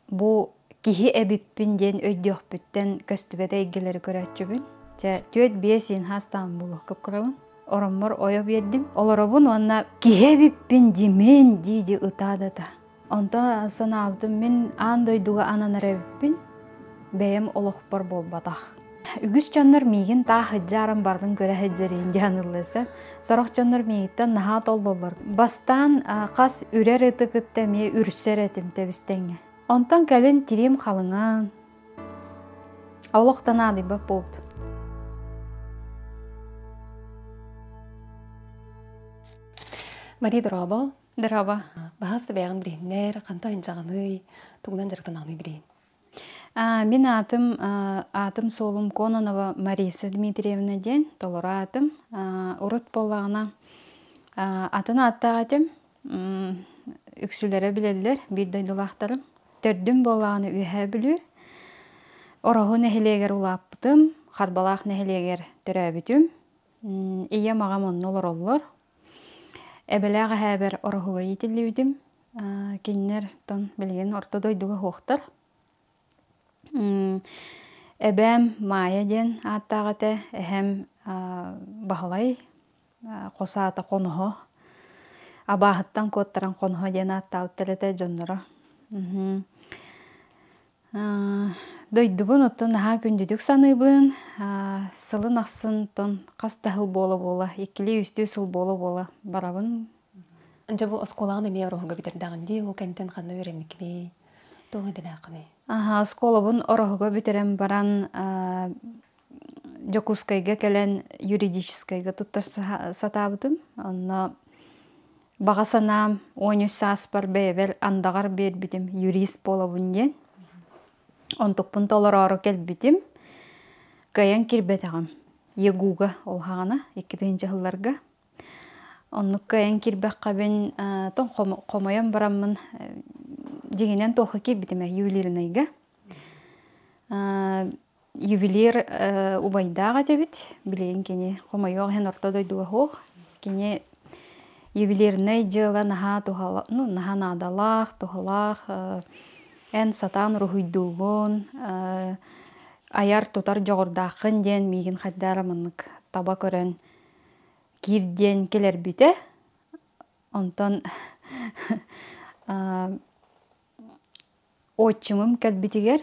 Бу киһи эбиппин диэн өйдүөхпүттэн көстүбэт эйгэлэри көрөөччүбүн. Чэ, 4-5 инхаастаан буолуох кып-кырабын. Ороммор ойо биэрдим. Олоробун уонна киһи эбиппин димин дии-дии ытаа-да Онтон санаабытым мин аан дойдуга ананар эбиппин, бэйэм олохпор буолбатах. Үгүс дьоннор миигин таах ыдьааран бардын көрө сылдьарыйын диэн ыллыса. Сорох дьоннор миигиттэн наһаа толлоллор. Бастаан хас үрэр ыты кытта эмиэ үрсэр этим тэбистэҥҥэ. Онтон кэлин тириим халыҥаан, олохтон аадыйбат буолбут. Мария дорообо. Дорообо. Баһаас бэйэҕин билиһиннэр, хантан инчаҕыный, тугунан дьарыктанаҕыный билиһин. Мин аатым аатым суолум Кононова Мариса Дмитриевна диэн толору аатым. Урут буоллаҕына атын ааттаах этим. Үксүлэрэ билэллэр, биир дойдулаахтарым. Төрдүм буоллаҕына Үөһээ Бүлүү. Ороһу нэһилиэгэр улааппытым, Харбалаах нэһилиэгэр төрөөбүтүм. Ийэм аҕам онно олороллор. Эбэлээх эһээбэр Ороһуга иитиллибитим. Кинилэр тон билигин орто дойдуга суохтар. Эбээм Маайа диэн ааттаах этэ, эһэм Баһылай, хос аата Хоноһо. Абааһыттан куоттаран Хоноһо диэн ааттаабыттар этэ дьонноро. Дойдубун оттон наһаа күндүтүк саныыбын. Сылын ахсын оттон хас да сыл буола-буола, иккилии-үстүү сыл буола-буола барабын. Дьэ бу оскуолаҕын эмиэ Ороһуга бүтэрдэҕин дии, ол кэнтэн ханна үөрэммиккиний, туох идэлээххиний? Аха, оскуолабын Ороһуга бүтэрэн баран Дьокуускайга кэлэн юридическайга туттарса сатаабытым. Онно баҕа санаам 13 сааспар бэйэбэр андаҕар биэрбитим юрист буолабын диэн. Онтукпун толороору кэлбитим. Кыайан киирбэтэҕим. ЕГУга ол хаҕана 2 сылларга. Оннук кыайан киирбэххэбин тон хомойон бараммын дьиҥинэн туохха киирбитим ээ ювелирнайга. Ювелир убайдаах этибит. Билигин кини хомойуох иһин орто дойдуга суох. Кини ювелирнай дьыала наһаа туһала, ну, наһаа наадалаах, туһалаах. Эн сатаан уруһуйдуугун, айар-тутар дьоҕурдааххын диэн миигин хайдах эрэ маннык таба көрөн киир диэн кэлэрбитэ. Онтон Отчимым кэлбитигэр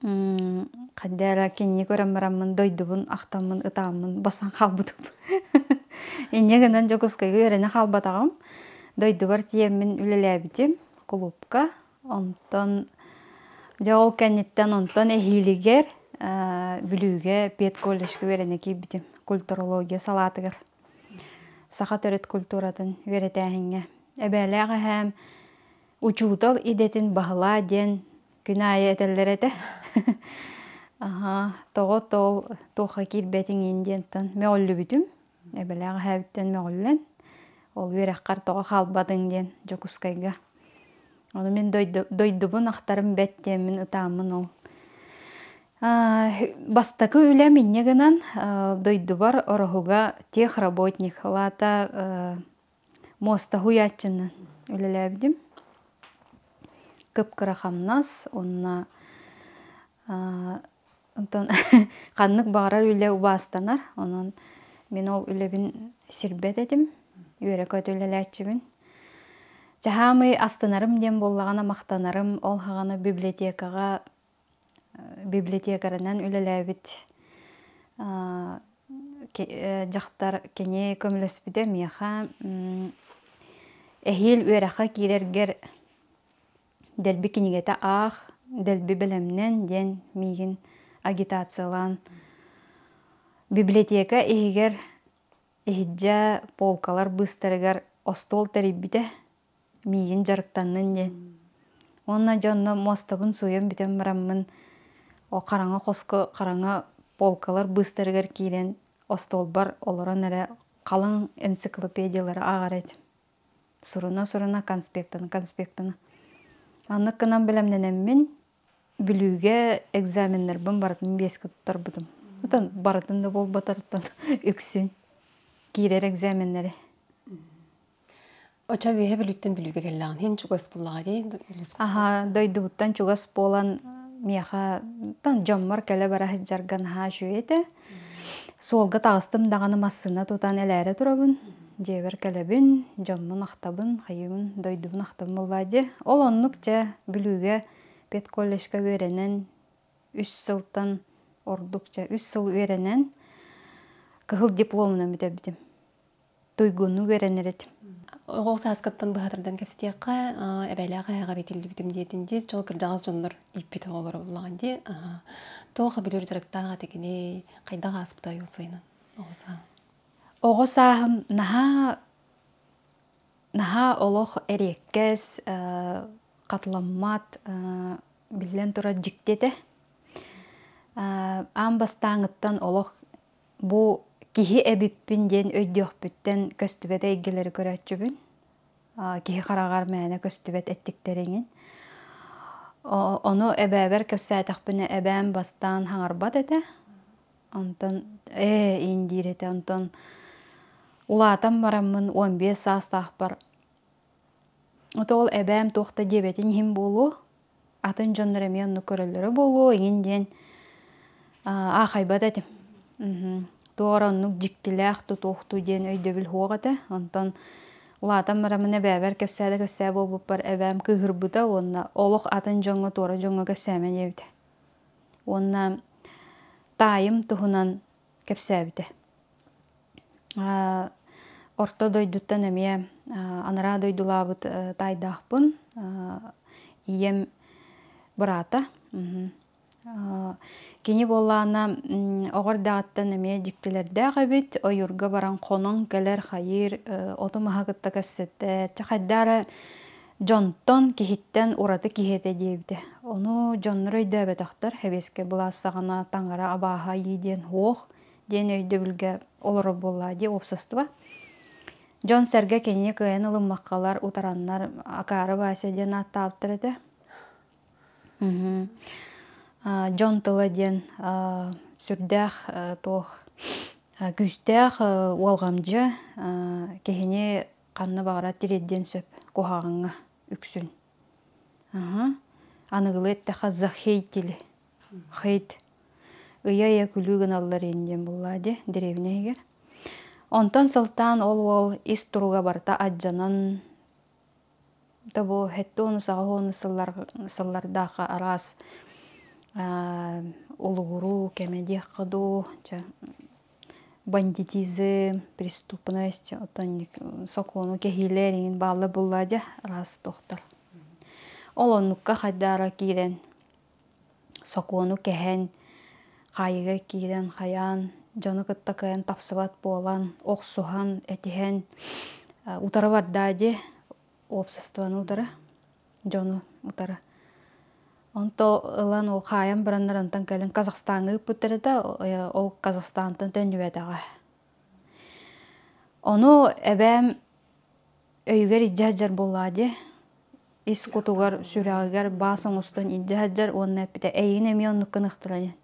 хайда эрэ кинини көрөн бараммын дойдубун ахтаммын ытааммын басан хаалбытым. Инньэ гынан Дьокуускайга үөрэнэ хаалбатаҕым. Дойдубар тиийэммин үлэлээбитим кулуупка. Онтон дьэ ол кэнниттэн онтон эһиилигэр Бүлүүгэ педколледжка үөрэнэ киирбитим культурология салаатыгар. Саха төрүт культуратын үөрэтээһиҥҥэ. Эбээлээх эһээм Учуутал идэтин баһылаа диэн күн аайы этэллэр этэ. Аһаа, тоҕо тоол туохха киирбэтиҥ иин диэнтэн мөҕүллүбүтүм. Эбэлээх эһээбиттэн мөҕүллэн, ол үөрэххэр тоҕо хаалбатыҥ диэн Дьокуускайга. Ону мин дойдубун ахтарым бэт диэммин ытааммын ол. Бастакы үлэм инньэ гынан дойдубар Ороһуга техработник, ол аата Муоста уһуйааччынан үлэлээбитим. Кып-кыра хамнас уонна онтон ханнык баҕарар үлэ убаастанар. Онон мин ол үлэбин сирбэт этим, үөрэ-көтө үлэлээччибин. Чаһаамый астынарым диэн буоллаҕына махтанарым ол саҕана библиотекаҕа библиотекарынан үлэлээбит дьахтар кини көмөлөспүтэ миэхэ эһиил үөрэххэ киирэргэр дэлби кинигэтэ аах, дэлби бэлэмнэн диэн миигин агитациялаан библиотека иһигэр иһирдьэ полкалар быыстарыгар остуол тэрийбитэ миигин дьарыктаннын диэн. Уонна дьэ онно муостабын сууйан бүтэн бараммын о хараҥа хоско хараҥа полкалар быыстарыгар киирэн остуолбар олорон эрэ халыҥ энциклопедиялары ааҕар этим. Суруна-суруна конспектаны конспектаны. Оннук гынан бэлэмнэнэммин Бүлүүгэ экзаменнарбын барытын биэскэ туттарбытым. Оттон барытын да буолбатартан үксүн киирэр экзаменнэри. Очо үөһэ Бүлүүттэн Бүлүүгэ кэллэҕин иһин чугас буоллаҕа дии улууска. Аһа, дойдубуттан чугас буолан миэхэ тан дьоммор кэлэ-бара сылдьарга наһаа үчүгэй этэ. Суолга таҕыстым даҕаны массыына тутан элээрэ турабын. Дьиэбэр кэлэбин, дьоммун ахтабын, хайыыбын, дойдубун ахтабын буоллаа дии. Ол оннук дьэ Бүлүүгэ педколледжка үөрэнэн үс сылтан ордук дьэ үс сыл үөрэнэн кыһыл дипломунан бүтэрбитим. Туйгуннук үөрэнэр этим. Оҕо сааскыттан быһатырдан кэпсиэххэ, эбэлээх эһэҕэр итиллибитим диэтин дии, чол кырдьаҕас дьоннор ииппит оҕолоро буллаҕын дии. Туох бүлүүр дьарыктаах этигиний, хайдах ааспытай ол сайынын оҕо сааһым? Оҕо сааһым наһаа наһаа олох эриэккэс, хатыламмат, биллэн турар дьикти этэ. Аан бастааҥыттан олох бу киһи эбиппин диэн өйдүөхпүттэн көстүбэт эйгэлэри көрөөччүбүн. Киһи хараҕар мээнэ көстүбэт эттиктэриҥин. Ону эбээбэр кэпсээтэхпинэ эбээм бастаан хаҥарбат этэ. Онтон ээ иин диир этэ. Онтон улаатан бараммын 15 саастаахпар ол эбээм туох да диэбэтин иһин буолуо, атын дьоннор эмиэ оннук көрөллөрө буолуо иҥин диэн аахайбат этим. Туох эрэ оннук дьиктилээх тутуохтуу диэн өйдөбүл суох этэ. Онтон улаатан бараммын эбээбэр кэпсээ да кэпсээ буолбуппар эбээм кыыһырбыта уонна олох атын дьоҥҥо туора дьоҥҥо кэпсээмэ диэбитэ. Уонна таайым туһунан кэпсээбитэ. Орто дойдуттан эмиэ анараа дойдулаабыт таайдаахпын. Ийэм быраата. Кини буоллаҕына оҕо эрдэҕиттэн эмиэ дьиктилэрдээх эбит. Ойуурга баран хонон кэлэр, хайыыр, оту-маһы кытта кэпсэтэр. Чэ хайдах эрэ дьонтон, киһиттэн ураты киһи этэ диэбитэ. Ону дьоннор өйдөөбөтөхтөр. Сэбиэскэй былаас саҕана таҥара абааһы айыы диэн суох диэн өйдөбүлгэ олорор буоллаа дии уопсастыба. Дьон-сэргэ кинини кыайан ылыммаккалар, утараннар Акаары Вася диэн ааттаабыттар этэ. Дьон тыла диэн сүрдээх туох күүстээх уолҕамдьы киһини ханна баҕарар тириэрдиэн сөп куһаҕаҥҥа үксүн. Аныгылыы эттэххэ захейтили хейт ыйа-ыйа күлүү гыналлар ин диэн буоллаа дии дэриэбинэ иһигэр. Онтон сылтаан ол уол ис туруга барыта алдьанан да бу сэттэ уонус аҕыс уонус сыллардаахха араас улугуруу кэмэ диэххэ дуу чэ бандитизм, преступность, оттон сокуону кэһиилэр иҥин баалла булла дьэ араас туохтар. Ол оннукка хайдаара киирэн сокуону кэһэн, хаайыыга киирэн хайаан, дьону кытта кыайан тапсыбат буолан, охсуһан, этиһэн утары бардаа дии, уопсастыбаны утары, дьону утары. Онто ылан ол хаайан бараннар онтон кэлин Казахстаҥҥа ыыппыттар этэ, ол Казахстантан төннүбэтэҕэ. Ону эбээм өйүгэр илдьэ сылдьар буоллаҕа дии. Ис кутугар, сүрэҕигэр баас оҥостон илдьэ сылдьар уонна эппитэ эйигин эмиэ оннук гыныахтара диэн.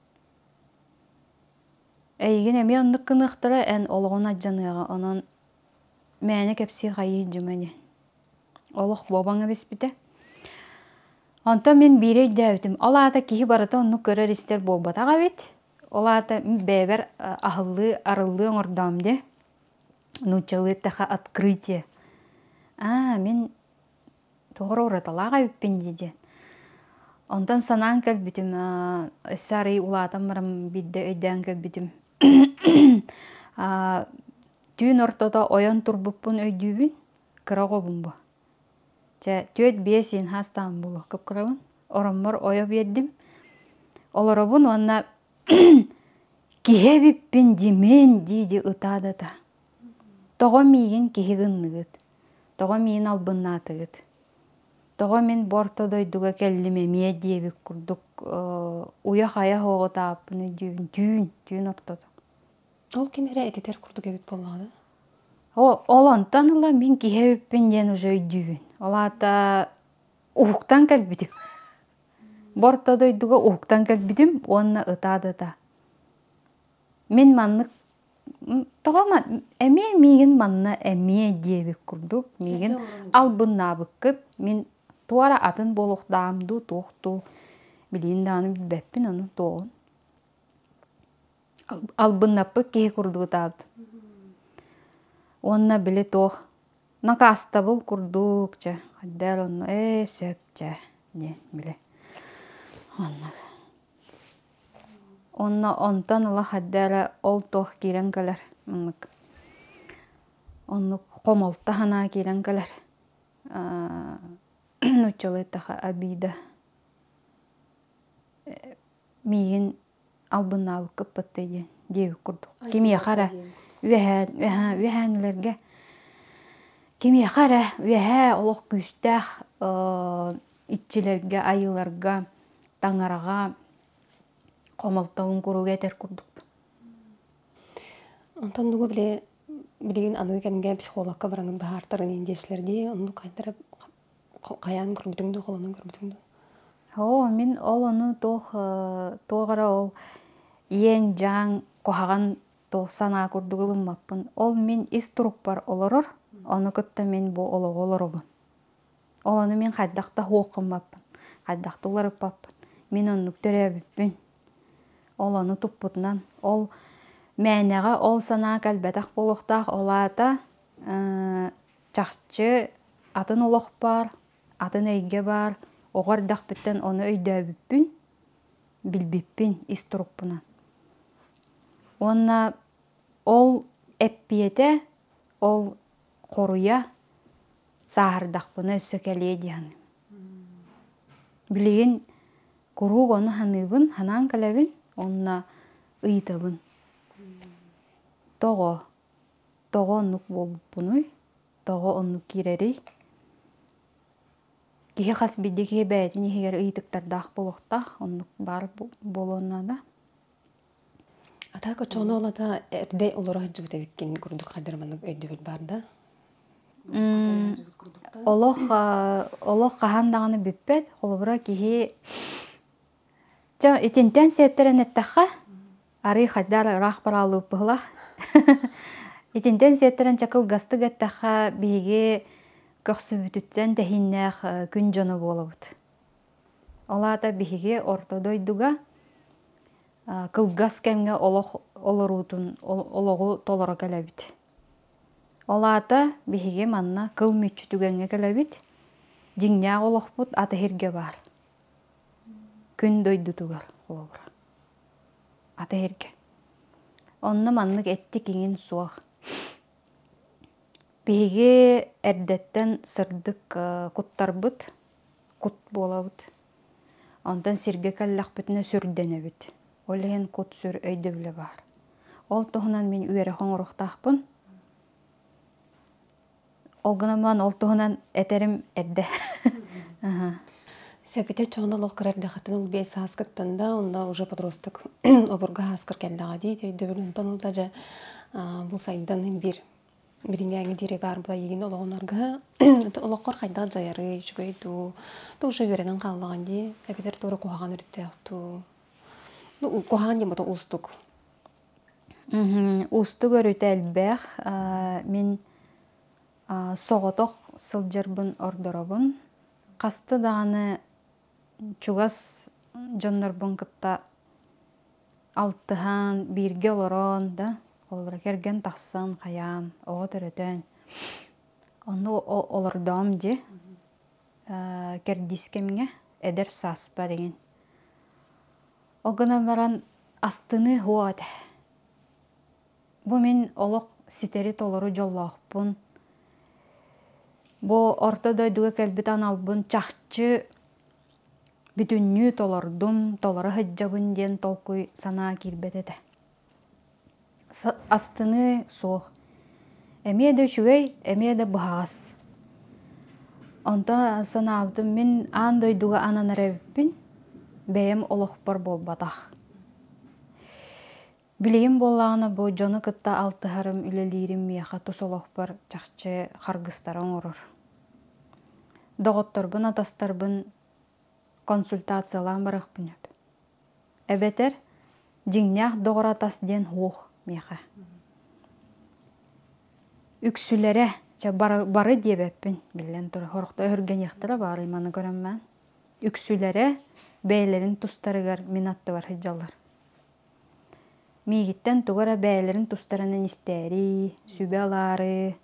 Эйигин эмиэ оннук гыныахтара, эн олоҕун алдьаныаҕа, онон мээнэ кэпсии хайыы дьима диэн. Олох буобаҥ эбиспитэ. Онтон мин биири өйдөөбүтүм. Ол аата киһи барыта оннук көрөр-истэр буолбатах эбит. Ол аата бэйэбэр аһыллыы, арыллыы оҥордоом дии. Нууччалыы эттэххэ открытие. Аа, мин тоҕо эрэ ураталаах эбиппин дии диэн. Онтон санаан кэлбитим, өссө арыый улаатан баран биирдэ өйдөөн кэлбитим. Түүн ортото ойон турбуппун өйдүүбүн, кыра оҕобун бу. Чэ, түөрт-биэс иин хаастаан буолуо кып-кырабын. Ороммор ойо биэрдим. Олоробун уонна киһи эбиппин димин дии-дии ытаа да ытаа. Тоҕо миигин киһи гынныгыт? Тоҕо миигин албыннаатыгыт? Тоҕо мин бу орто дойдуга кэллим эмиэ диэбит курдук уйа-хайа оһоҕутааппын өйдүүбүн түүн, түүн ортото. Ол ким эрэ этитэр курдук эбит буоллаҕына? Ол онтон ыла мин киһи эбиппин диэн уже өйдүүбүн. Ол аата уһуктан кэлбитим. Бу орто дойдуга уһуктан кэлбитим уонна ытаа да ытаа. Мин маннык Тоҕо эмиэ миигин манна эмиэ диэбит курдук миигин албыннаабыккыт мин туора атын буолуохтааҕым дуу туох дуу билигин даҕаны билбэппин ону туоҕун албыннаппыт киһи курдук ытаабытым уонна били туох накаастабыл курдук чэ хайдах онно ээ сөп чэ диэн били оннук Уонна онтон ыла хайда эрэ ол туох киирэн кэлэр маннык оннук хомолто санаа киирэн кэлэр нууччалыы эттэххэ обида миигин албыннаабыккыппыт диэн диэбит курдук кимиэхэ эрэ үөһээ үөһээҥилэргэ кимиэхэ эрэ үөһээ олох күүстээх иччилэргэ айыыларга таҥараҕа хомолтобун куруук этэр курдукпун. Онтон дугу били билигин аныгы кэмҥэ психологка бараҥын быһаартарын индиэчилэр дии оннук хайдара хайаан көрбүтүҥ дуу холонон көрбүтүҥ дуу Оо, мин ол ону туох туох эрэ ол иэҥ-дьааҥ куһаҕан туох санаа курдук ылыммаппын. Ол мин ис турукпар олорор, ону кытта мин бу олоҕу олоробун. Ол ону мин хайдах да суох гыммаппын, хайдах да уларыппаппын. Мин оннук төрөөбүппүн. Ол ону туппутунан, ол мээнэҕэ ол санаа кэлбэтэх буолуохтаах, ол аата чахчы атын олох баар, атын эйгэ баар, оҕо эрдэхпиттэн ону өйдөөбүппүн, билбиппин ис турукпунан. Уонна ол эппиэтэ, ол хоруйа сааһырдахпына өссө кэлиэ дии саныыбын. Билигин куруук ону саныыбын, санаан кэлэбин уонна ыйытабын. Тоҕо? Тоҕо оннук буолбуппунуй? Тоҕо оннук киирэрий? Киһи хас биирдии киһи бэйэтин иһигэр ыйытыктардаах буолуохтаах, оннук баар буолуон наада. А так оччоҕуна ол ата эрдэ олоро сылдьыбыт эбиккин курдук хайдах маннык өйдөбүл баар да? Олох олох хаһан даҕаны бүппэт. Холобура киһи чэ итинтэн сиэттэрэн эттэххэ, арый хайда эрэ ыраах бараалыып быһылаах. Итинтэн сиэттэрэн чэ кылгастык эттэххэ, биһиги көхсүбүтүттэн тэһииннээх күн дьоно буолабыт. Ол аата биһиги орто дойдуга кылгас кэмҥэ олох олоруутун олоҕу толоро кэлэбит. Ол аата биһиги манна кыл мүччү түгэҥҥэ кэлэбит, дьиҥнээх олохпут ат эһиргэ баар. Күн дойдутугар холобура. Ат эһиргэ. Онно маннык эттик иҥин суох. Биһиги эрдэттэн сырдык куттарбыт, кут буолабыт. Онтон сиргэ кэллэхпитинэ сүрдэнэбит. Ол иһин кут-сүр өйдөбүлэ баар. Ол туһунан мин үөрэх оҥоруохтаахпын. Ол гынан баран ол туһунан этэрим эрдэ. Сэпитэ чоҕун олох кыра эрдэххиттэн ол биэс сааскыттан да, онно уже подросток обурга сааскар кэллэҕэ дии өйдөбүл онтон ылда дьэ бу сайдан биир билиҥҥээҥи диэри баар була эйигин олоҕун аргыһа олоххор хайдах дьайарый үчүгэй дуу ту уже үөрэнэн хааллаҕын дии эбэтэр туора куһаҕан өрүттээх дуу ну куһаҕан диэн бото уустук Уустук өрүтэ элбэх. Мин соҕотох сылдьарбын ордоробун. Хаста даҕаны чугас дьоннорбун кытта алтыһан, бииргэ олорон да, холобура кэргэн тахсан, хайаан, оҕо төрөтөн, онно олордоом дии. Кэрдиис кэмҥэ эдэр сааспар игин. Ол гынан баран астыныы суох этэ. Бу мин олох ситэри толору дьоллоохпун. Бу орто дойдуга кэлбит аналбын чахчы бүтүннүү толордум, толоро сылдьабын диэн толкуй санаа киирбэт этэ. Астыныы суох. Эмиэ да үчүгэй, эмиэ да быһаҕас. Онтон санаабытым мин аан дойдуга ананар эбиппин, бэйэм олохпор буолбатах. Билигин буоллаҕына бу дьону кытта алтыһарым, үлэлиирим миэхэ тус олохпор чахчы харгыстары оҥорор. Доҕотторбун, атастарбын консультациялаан барыахпын сөп. Эбэтэр дьиҥнээх доҕор-атас диэн суох миэхэ. Үксүлэрэ, чэ бары, бары диэбэппин, биллэн турар, сорохто өһүргэниэхтэрэ баҕар маны көрөммөөн. Үксүлэрэ бэйэлэрин тустарыгар мин аттыбар сылдьаллар. Миигиттэн тугу эрэ бэйэлэрин тустарынан истээри, сүбэ ылаары,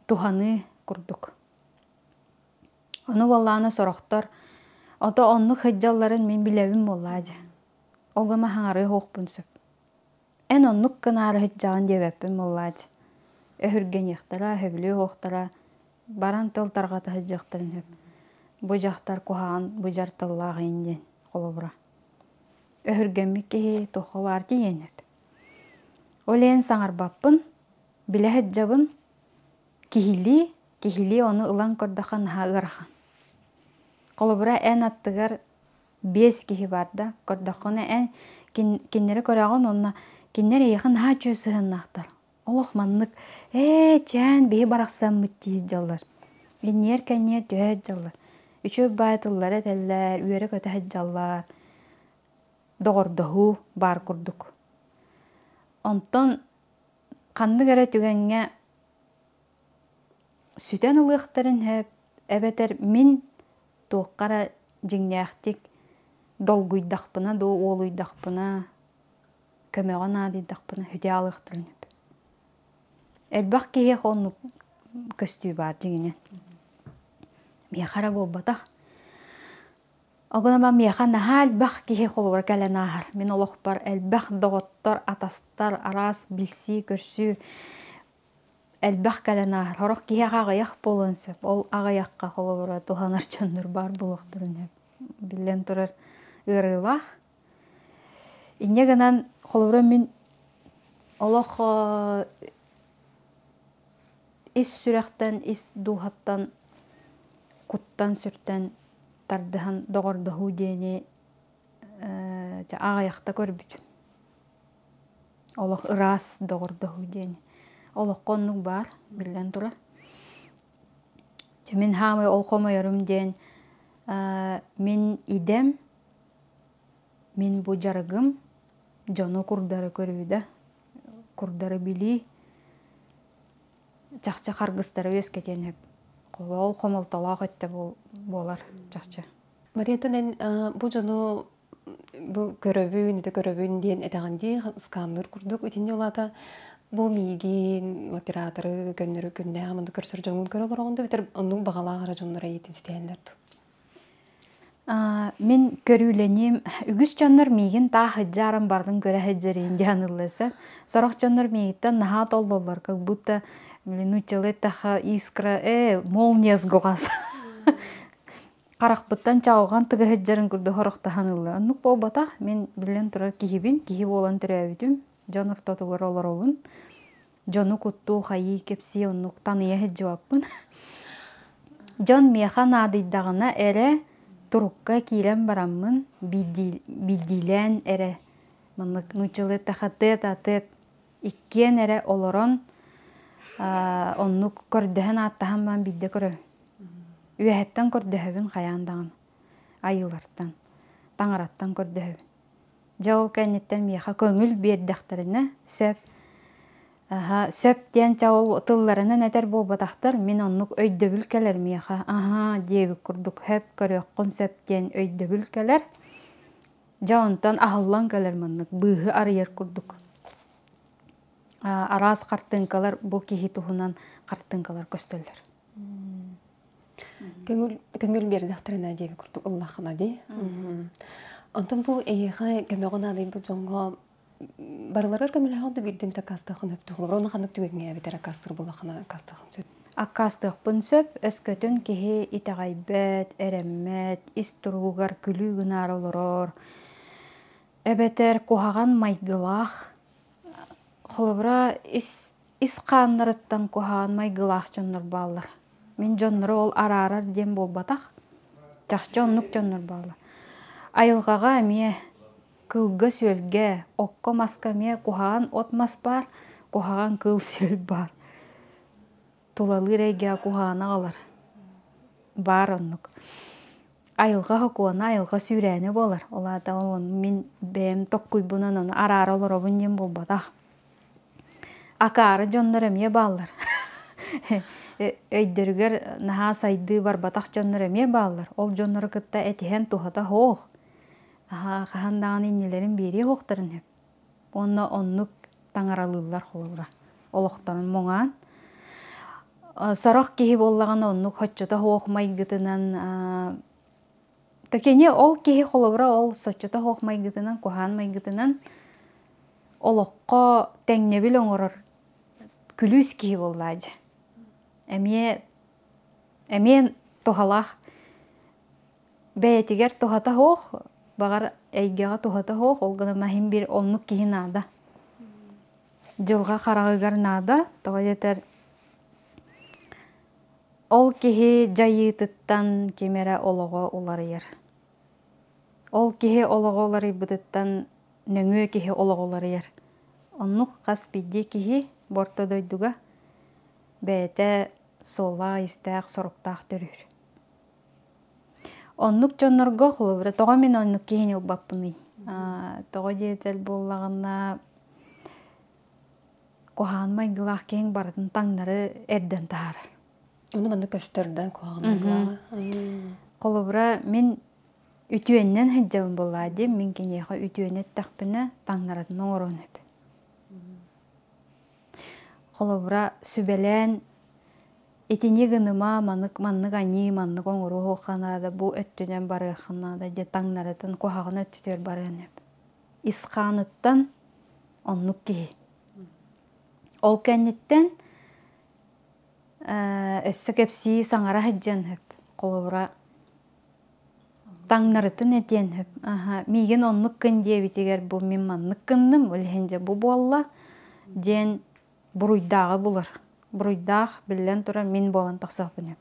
туһаныы курдук. Ону буоллаҕына сорохтор ото оннук сылдьалларын мин билэбин буоллаа дьэ. Ол гына хаҥарыа суохпун сөп. Эн оннук гынаары сылдьаҕын диэбэппин буоллаа дьэ. Өһүргэниэхтэрэ, сөбүлүө суохтара, баран тыл тарҕата сылдьыахтарын сөп. Бу дьахтар куһаҕан быдьар тыллаах иин диэн холобура. Өһүргэммит киһи туохха баар тиийэн сөп. Ол иһин саҥарбаппын, билэ сылдьабын, киһилии, киһилии ону ылан көрдөххө наһаа ыарахан. Холобура, эн аттыгар биэс киһи бар да, көрдөххүнэ эн кинилэри көрөҕүн уонна кинилэр эйиэхэ наһаа үчүгэй сыһыаннаахтар. Олох маннык ээ чээн биһи барахсаммыт дии сылдьаллар. Инниэр кэнниэр түһэ сылдьаллар. Үчүгэй баай тыллары этэллэр, үөрэ-көтө сылдьаллар. Доҕордоһуу баар курдук. Онтон ханнык эрэ түгэҥҥэ сүтэн ылыахтарын сөп эбэтэр мин туохха эрэ дьиҥнээхтик долгуйдахпына дуу, уолуйдахпына, көмөҕө наадыйдахпына сүтэ аалыахтарын сөп. Элбэх киһиэхэ оннук көстүү баар дьиҥинэн. Миэхэ эрэ буолбатах. Огонама миэхэ наһаа элбэх киһи холобура кэлэн ааһар. Мин олохпор элбэх доҕоттор, атастар, араас билсии-көрсүү элбэх кэлэн ааһар. Сорох киһиэхэ аҕыйах буолуон сөп. Ол аҕыйахха холобура туһанар дьоннор баар буолуохтарын сөп. Биллэн турар, ыарыылаах. Инньэ гынан, холобура мин олох ис сүрэхтэн, ис дууһаттан, куттан-сүртэн тардыһан доҕордоһуу диэни дьэ аҕыйахта көрбүтүм. Олох ыраас доҕордоһуу диэни. Олоххо оннук баар, биллэн турар. Дьэ мин хаамай ол хомойорум диэн мин идэм, мин бу дьарыгым дьону курдары көрүү да, курдары билии чахчы харгыстары үөскэтиэн сөп. Ол хомолтолоох өттө буолар чахчы. Мариятын эн бу дьону бу көрөбүн, ити көрөбүн диэн этэҕин дии, сканныр курдук итинни улаата бу миигин, операторы көннөрү күннээх манна көрсөр дьоҥҥун көрө олороҕун да битэр оннук баҕалаах эрэ дьоннор эйиитин ситиһэллэр дуу? Мин көрүүлэниим үгүс дьоннор миигин таах ыдьааран бардын көрө сылдьарыйын диэн ыллыса. Сорох дьоннор миигиттэн наһаа толлоллор, как будто нууччалыы эттэххэ искра, молния с глаз. Харахпыттан чаҕылҕан тыга сылдьарын курдук сорохтоһон ылла. Оннук буолбатах, мин биллэн турар киһибин, киһи буолан төрөөбүтүм, дьон ортотугар олоробун. Дьону куттуу, хайыы, кэпсии оннук таныйа сылдьыбаппын. Дьон миэхэ наадыйдаҕына эрэ турукка киирэн бараммын биирдиилээн эрэ маннык нууччалыы эттэххэ тет-а-тет иккиэн эрэ олорон оннук көрдөһөн ааттаһан баран биирдэ көрөбүн. Үөһэттэн көрдөһөбүн хайаан даҕаны айыылартан, таҥараттан көрдөһөбүн. Дьэ ол кэнниттэн миэхэ көҥүл биэрдэхтэринэ сөп. Аһа, сөп диэн чэ ол тылларынан этэр буолбатахтар, мин оннук өйдөбүл кэлэр миэхэ. Аһаа диэбит курдук сөп көрүөххүн сөп диэн өйдөбүл кэлэр. Дьэ онтон аһыллан кэлэр маннык быыһы арыйар курдук. Араас хартыыҥкалар бу киһи туһунан хартыыҥкалар көстөллөр. Көҥүл көҥүл биэрдэхтэринэ диэби курдук ыллаххына дии. Онтон бу эйиэхэ көмөҕө наадыйбыт дьоҥҥо барыларыгар көмөлөһөҕүн да биирдэ эмит аккаастыаххын сөп холобура ону ханнык түгэҥҥэ эбэтэр аккаастыыр буоллаххына аккаастыаххын сөп. Аккаастыахпын сөп, өскөтүн киһи итэҕэйбэт, эрэммэт, ис туругугар күлүү гынаары олорор, эбэтэр куһаҕан майгылаах, холобура ис ис хааннарыттан куһаҕан майгылаах дьоннор бааллар. Мин дьоннору ол араарар диэн буолбатах. Чахчы оннук дьоннор бааллар. Айылҕаҕа эмиэ кыылга-сүөлгэ, окко-маска эмиэ куһаҕан от-мас баар, куһаҕан кыыл-сүөл баар. Тулалыыр эйгэҕэ куһаҕаны аҕалар. Баар оннук. Айылҕа сокуона, айылҕа сүүрээнэ буолар. Ол аата ол мин бэйэм токкуйбунан ону араара олоробун диэн буолбатах. Акаары дьоннор эмиэ бааллар. Өйдөрүгэр наһаа сайдыы барбатах дьоннор эмиэ бааллар. Ол дьоннору кытта этиһэн туһата суох. Хаһан даҕаны иннилэрин биэриэ суохтарын сөп. Уонна оннук таҥаралыыллар холобура. Олохторун муҥаан. Сорох киһи буоллаҕына оннук хоччото суох майгытынан Кини ол киһи холобура ол соччото суох майгытынан, куһаҕан майгытынан олоххо тэҥнэбил оҥорор күлүүс киһи буоллаа дьэ. Эмиэ эмиэ туһалаах бэйэтигэр туһата суох, баҕар эйгэҕэ туһата суох, ол гынан иһин биир оннук киһи наада. Дьылҕа хараҕыгар наада, тоҕо диэтэр Ол киһи дьайыытыттан ким эрэ олоҕо уларыйар. Ол киһи олоҕо уларыйбытыттан нөҥүө киһи олоҕо уларыйар. Оннук хас биирдии киһи бу орто дойдуга бэйэтэ суоллаах-иистээх, соруктаах төрүүр. Оннук дьоннорго холобура тоҕо мин оннук киһини ылбаппыный? Тоҕо диэтэр буоллаҕына куһаҕан майгылаах киһиҥ барытын таҥнары эрдэн таһаарар. Ону манна көстөр да куһаҕан майгылааҕа. Холобура, мин үтүөннэн сылдьабын буоллаа дии, мин киниэхэ үтүөнү эттэхпинэ таҥнаратын оҥоруон сөп. Холобура, сүбэлээн итини гыныма, маннык маннык аньыы, маннык оҥоруохха наада, бу өттүнэн барыахха наада диэн таҥнаратын куһаҕан өттүтүгэр барыан сөп. Ис хааныттан оннук киһи. Ол кэнниттэн өссө кэпсии саҥара сылдьыан сөп. Холобура, таҥнарытын этиэн сөп. Аһа, миигин оннук гын диэбитигэр бу мин маннык гынным, ол иһин дьэ бу буолла диэн буруйдааҕы булар. Буруйдаах, биллэн турар, мин буолан тахсыахпын сөп.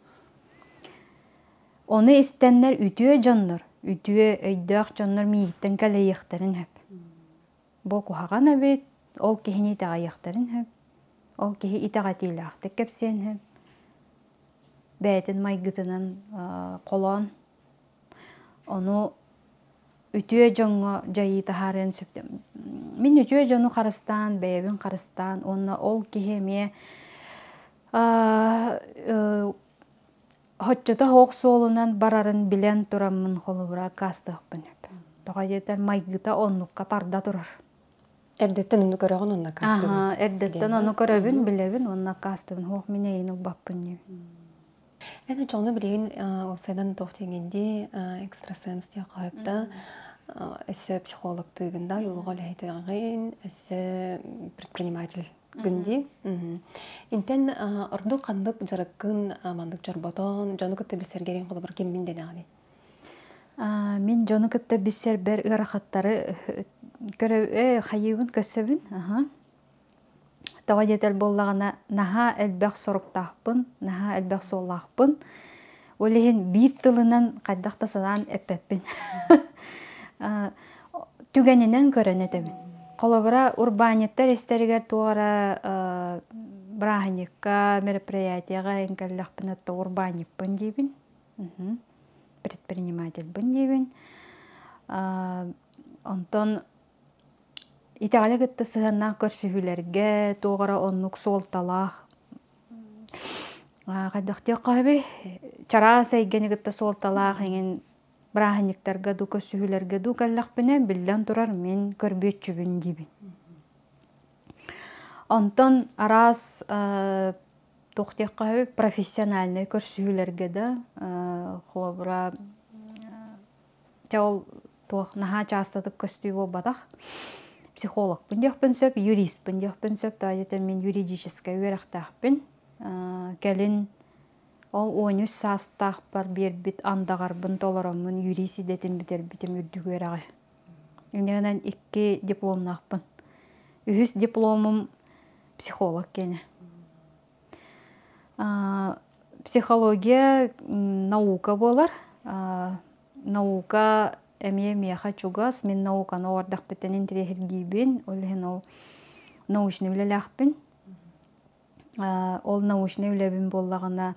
Ону истэннэр үтүө дьоннор, үтүө өйдөөх дьоннор миигиттэн кэлэйиэхтэрин сөп. Бу куһаҕан эбит, ол киһини итэҕэйиэхтэрин сөп, ол киһи итэҕэтиилээхтик кэпсиэн сөп, бэйэтин майгытынан холоон, ону үтүө дьоҥҥо дьайыы таһаарыан сөп. Мин үтүө дьону харыстаан, бэйэбин харыстаан уонна ол киһи эмиэ Оччото суох суолунан барарын билэн тураммын холобура аккаастыахпын сөп. Тоҕо диэтэр майгыта оннукка тарда турар. Эрдэттэн ону көрөҕүн уонна аккаастыыбын. Аһаа, эрдэттэн ону көрөбүн, билэбин уонна аккаастыыбын. Суох мин эйигин ылбаппын диибин. Эн оччоҕуна билигин уопсайынан туох диэҥҥин дии, экстрасенс диэх хоһуйда өссө психологтыыгын да, уйулҕа үлэһитэҕин, өссө предприниматель гын дии. Интэн ордук ханнык дьарыккын маннык чорботон, дьону кытта билсэргэрин холобур киммин дэнэҕиний? Мин дьону кытта билсэрбэр ыарахаттары көрө хайыыбын көрсөбүн. Тоҕо диэтэр буоллаҕына наһаа элбэх соруктаахпын, наһаа элбэх суоллаахпын. Ол иһин биир тылынан хайдах да санаан эппэппин. Түгэнинэн көрөн этэбин. Холобура, урбаанньыттар истэригэр туох эрэ бырааһынньыкка, мероприятиеҕа эн кэллэхпинэ то урбаанньыппын диибин. Предпринимательбын диибин. Онтон итэҕэли кытта сыһыаннаах көрсүһүүлэргэ туох эрэ оннук суолталаах хайдах диэххэ сөбүй чараас эйгэни кытта суолталаах эҥин бырааһынньыктарга дуу көрсүһүүлэргэ дуу кэллэхпинэ биллэн турар мин көрбүөччүбүн диибин. Онтон араас туох диэххэ сөбүй профессиональнай көрсүһүүлэргэ да холобура Чэ ол туох наһаа чаастатык көстүү буолбатах. Психологпын диэхпин сөп, юристпын диэхпин сөп, тоҕо диэтэр мин юридическай үөрэхтээхпин. Кэлин ол 13 саастаахпар биэрбит андаҕарбын толороммун юрист идэтин бүтэрбитим үрдүк үөрэҕи. Иннинэн икки дипломнаахпын. Үһүс дипломум психолог киэнэ. Психология наука буолар. Наука эмиэ миэхэ чугас. Мин науканы оҕордохпуттан интэриэһиргиибин. Ол иһин ол научный үлэлээхпин. Ол научный үлэбин буоллаҕына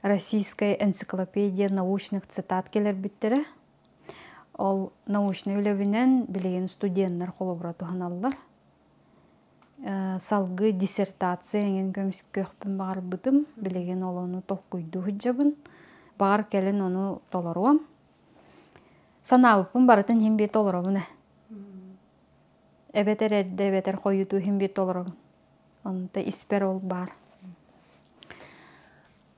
Российская энциклопедия научных цитат кэлэрбиттэрэ. Ол научный үлэбинэн билигин студеннар холобура туһаналлар. Салгыы диссертация эҥин көмүскүөхпүн баҕарбытым. Билигин ол ону толкуйдуу сылдьабын. Баҕар кэлин ону толоруом. Санаабыппын барытын иһин биир толоробун ээ. Эбэтэр эрдэ, эбэтэр хойутуу иһин биир толоробун. Онто испэр ол баар.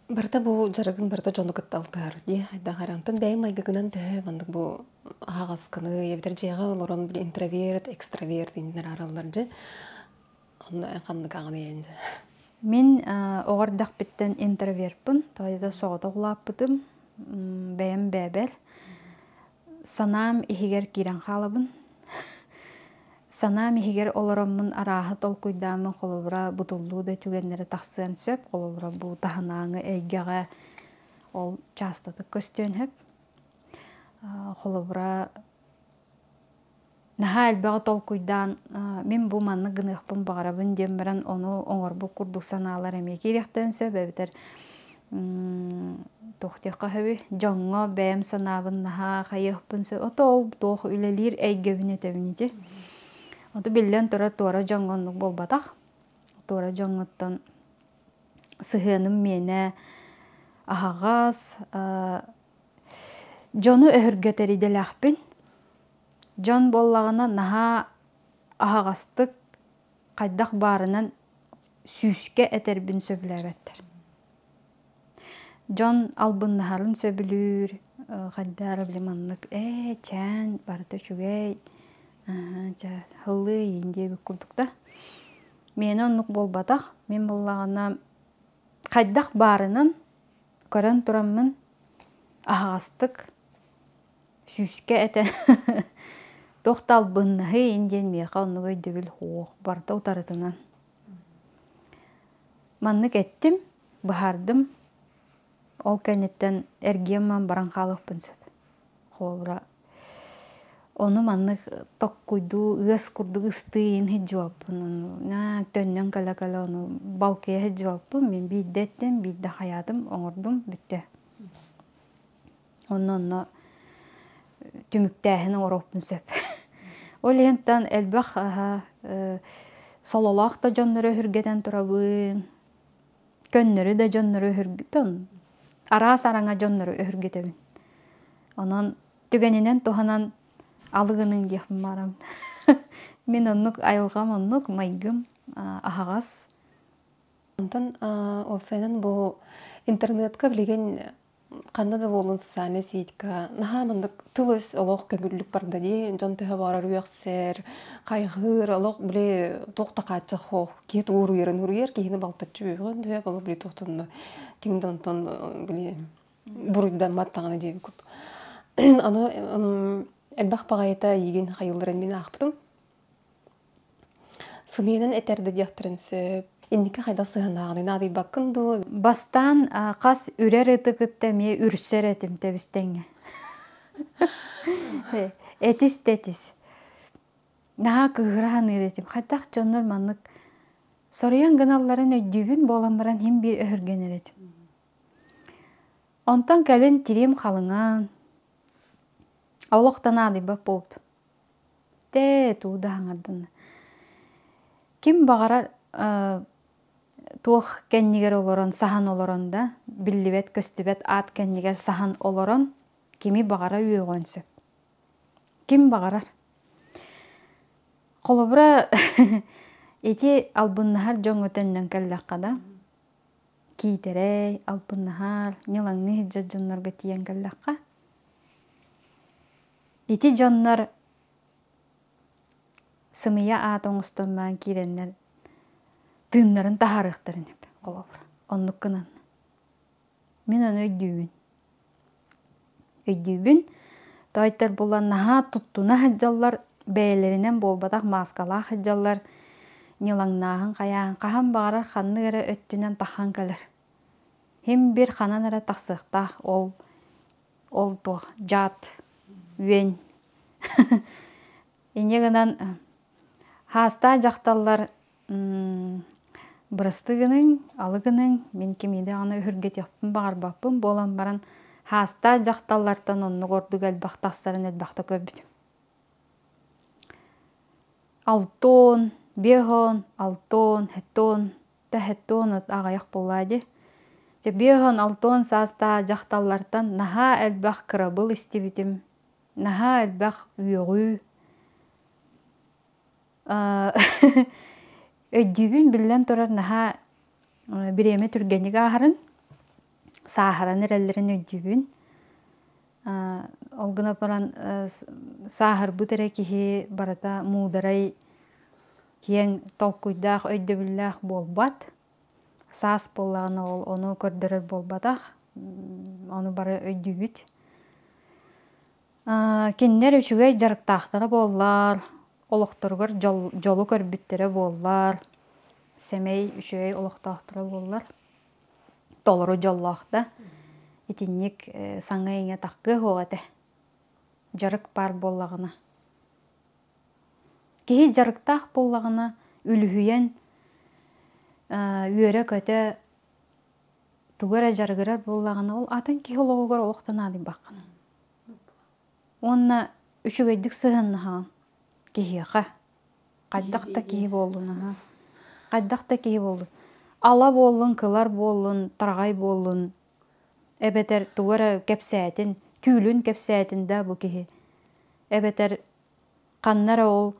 Барыта бу дьарыгын барыта дьону кытта алтыһар дии хайдах эрэ. Онтон бэйэҥ майгыгынан төһө маннык бу аһаҕаскыный эбэтэр дьиэҕэ олорон били интроверт, экстраверт иннинэ араараллар дьэ. Онно эн ханнык аҕыный эн дьэ? Мин оҕо эрдэхпиттэн интроверпын, тоҕо соҕотох улааппытым, бэйэм бэйэбэр. Санаам иһигэр киирэн хаалабын. Санаам иһигэр олороммун арааһы толкуйдааммын холобура бутуллуу да түгэннэрэ тахсыан сөп. Холобура бу таһынааҥы эйгэҕэ ол чаастатык көстүөн сөп. Холобура наһаа элбэҕи толкуйдаан мин бу маннык гыныахпын баҕарабын диэн баран ону оҥорбут курдук санаалар эмиэ киириэхтэрин сөп эбэтэр туох диэххэ сөбүй дьоҥҥо бэйэм санаабын наһаа хайыахпын сөп ото ол туох үлэлиир эйгэбин этэбин ити ото биллэн турар туора дьоҥҥо оннук буолбатах туора дьоҥҥоттон сыһыаным миэнэ аһаҕас дьону өһүргэтэр идэлээхпин дьон буоллаҕына наһаа аһаҕастык хайдах баарынан сүүскэ этэрбин сөбүлээбэттэр. Дьон албыннаһарын сөбүлүүр, хайдах эрэ били маннык ээ чээн барыта үчүгэй, чэ һыллыы иин диэбит курдук да. Миэнэ оннук буолбатах. Мин буоллаҕына хайдах баарынан көрөн тураммын аһаҕастык сүүскэ этэ туох да албыннаһыы иин диэн миэхэ оннук өйдөбүл суох барыта утарытынан. Маннык эттим, быһаардым. Ол кэнниттэн эргиэн баран хаалыахпын сөп. Холобура, ону маннык токкуйдуу, ыас курдук ыстыы иин сылдьыбаппын. Ону төннөн кэлэ-кэлэ ону балкыйа сылдьыбаппын. Мин биирдэ эттим, биирдэ хайаатым, оҥордум, бүттэ. Онно онно түмүктээһин оҥоруохпун сөп. Ол иһинтэн элбэх сололоох да дьоннору өһүргэтэн турабын, көннөрү да дьоннору өһүргэтэн, араас араҥа дьоннору өһүргэтэбин. Онон түгэнинэн туһанан алыгыныҥ диэхпин баарабын. Мин оннук айылҕам оннук, майгым аһаҕас. Онтон уопсайынан бу интернетка билигин ханна да буоллун социальнай сетька наһаа маннык тыл-өс олох көҥүллүк барда дии дьон төһө баҕарар үөхсэр хайҕыыр олох били туох да хааччах суох киһи тугу уруйарын уруйар киһини балтаччы үөҕүн төһө боло били туохтунна ким да онтон били буруйдаммат даҕаны диэбит курдук аны элбэх баҕайыта эйигин хайылларын мин аахпытым Сымыйанан этэр да диэхтэрин сөп. Инники хайдах сыһыаннааҕыный наадыйбаккын дуу? Бастаан хас үрэр ыты кытта эмиэ үрсэр этим тэбистэҥҥэ. Этис да этис. Наһаа кыыһыра саныыр этим. Хайдах дьоннор маннык соруйан гыналларын өйдүүбүн буолан баран иһин биир өһүргэнэр этим. Онтон кэлин тириим халыҥаан, олох да наадыйбат буолбутум. Тэ туу да хаҥардынна. Ким баҕарар туох кэннигэр олорон, саһан олорон да, биллибэт-көстүбэт аат кэннигэр саһан олорон кими баҕарар үөҕүөн сөп. Ким баҕарар. Холобура, ити албыннаһар дьоҥҥо төннөн кэллэххэ да, киитэрэй, албыннаһар, ньылаҥныы сылдьар дьоннорго тиийэн кэллэххэ, Ити дьоннор сымыйа аат оҥостон баран киирэннэр тыыннарын таһаарыахтарын сөп холобура оннук гынан мин ону өйдүүбүн өйдүүбүн тоойдор булан наһаа туттуна сылдьаллар бэйэлэринэн буолбатах мааскалаах сылдьаллар ньылаҥнааһын хайааһын хаһан баҕарар ханнык эрэ өттүнэн таххан кэлэр Һин бир ханан эрэ тахсыахтаах ол ол туох дьаат үөн инньэ гынан хаастаах дьахталлар бырастыы гыныҥ алы гыныҥ мин кими даҕаны өһүргэтиэхпин баҕарбаппын буолан баран хаастаах дьахталлартан оннук ордук элбэх тахсарын элбэхтэ көрбүтүм. Алтон, Биэһон, алтон, хеттон, та хеттон аҕыйах буоллаа дии. Дьэ биэһон, алтон саастаах дьахталлартан наһаа элбэх кырабыл истибитим, наһаа элбэх үөҕүү. Өйдүүбүн биллэн турар наһаа бириэмэ түргэнник ааһарын, сааһыран эрэллэрин өйдүүбүн. Ол гына баран сааһырбыт эрэ киһи барыта муударай, киэҥ толкуйдаах, өйдөбүллээх буолбат. Саас буоллаҕына ол ону көрдөрөр буолбатах. Ону бары өйдүүбүт. Кинилэр үчүгэй дьарыктаахтара буоллар, олохторугар дьолу көрбүттэрэ буоллар, сэмэй үчүгэй олохтоохторо буоллар, толору дьоллоох да итинник саҥа-иҥэ таххыа суох этэ. Дьарык баар буоллаҕына. Киһи дьарыктаах буоллаҕына, үлүһүйэн, үөрэ-көтө тугу эрэ дьарыгырар буоллаҕына, ол атын киһи олоҕугар олох да наадыйбаккын. Уонна үчүгэйдик сыһыаннаһаҕын киһиэхэ. Хайдах да киһи буоллун, аһа. Хайдах да киһи буоллун. Ала буоллун, кылар буоллун, тараҕай буоллун, эбэтэр тугу эрэ кэпсээтин, түүлүн кэпсээтин да бу киһи. Эбэтэр ханна эрэ ол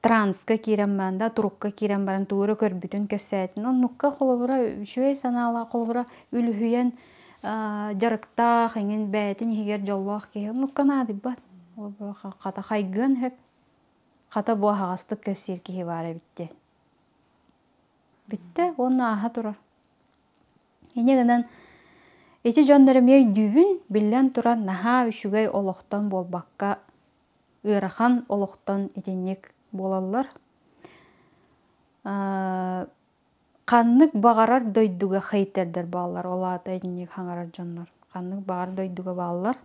транска киирэн баран да, турукка киирэн баран тугу эрэ көрбүтүн кэпсээтин. Оннукка холобура үчүгэй санаалаах, холобура үлүһүйэн дьарыктаах, эҥин бэйэтин иһигэр дьоллоох киһи оннукка наадыйбат. Хата хайгыан сөп. Хата бу аһаҕастык кэпсиир киһи баар эбит диэн. Бүттэ уонна ааһа турар. Инньэ гынан ити дьоннор эмиэ өйдүүбүн, биллэн туран наһаа үчүгэй олохтон буолбакка, ыарахан олохтон итинник буолаллар. Ханнык баҕарар дойдуга хейтердэр бааллар, ол аата итинник хаҥарар дьоннор. Ханнык баҕар дойдуга бааллар.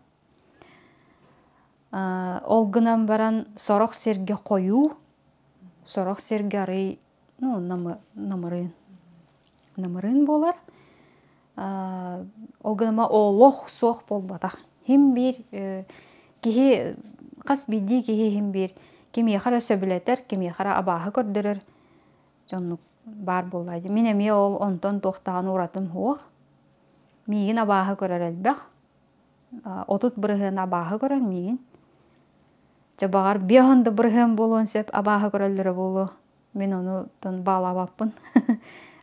Ол гынан баран сорох сиргэ хойуу, сорох сиргэ арый ну, намырыын. Намырыын буолар. Ол гынан олох суох буолбатах. Хим биир киһи хас биирдии киһи иһин биир кимиэхэ эрэ сөбүлэтэр, кимиэхэ эрэ абааһы көрдөрөр дьоннук баар буолла. Мин эмиэ ол онтон туохтаҕын уратым суох. Миигин абааһы көрөр элбэх. 30% абааһы көрөр миигин. Чэ баҕар биэһон да бырыһыан буолуон сөп абааһы көрөллөрө буолуо. Мин ону баалаабаппын.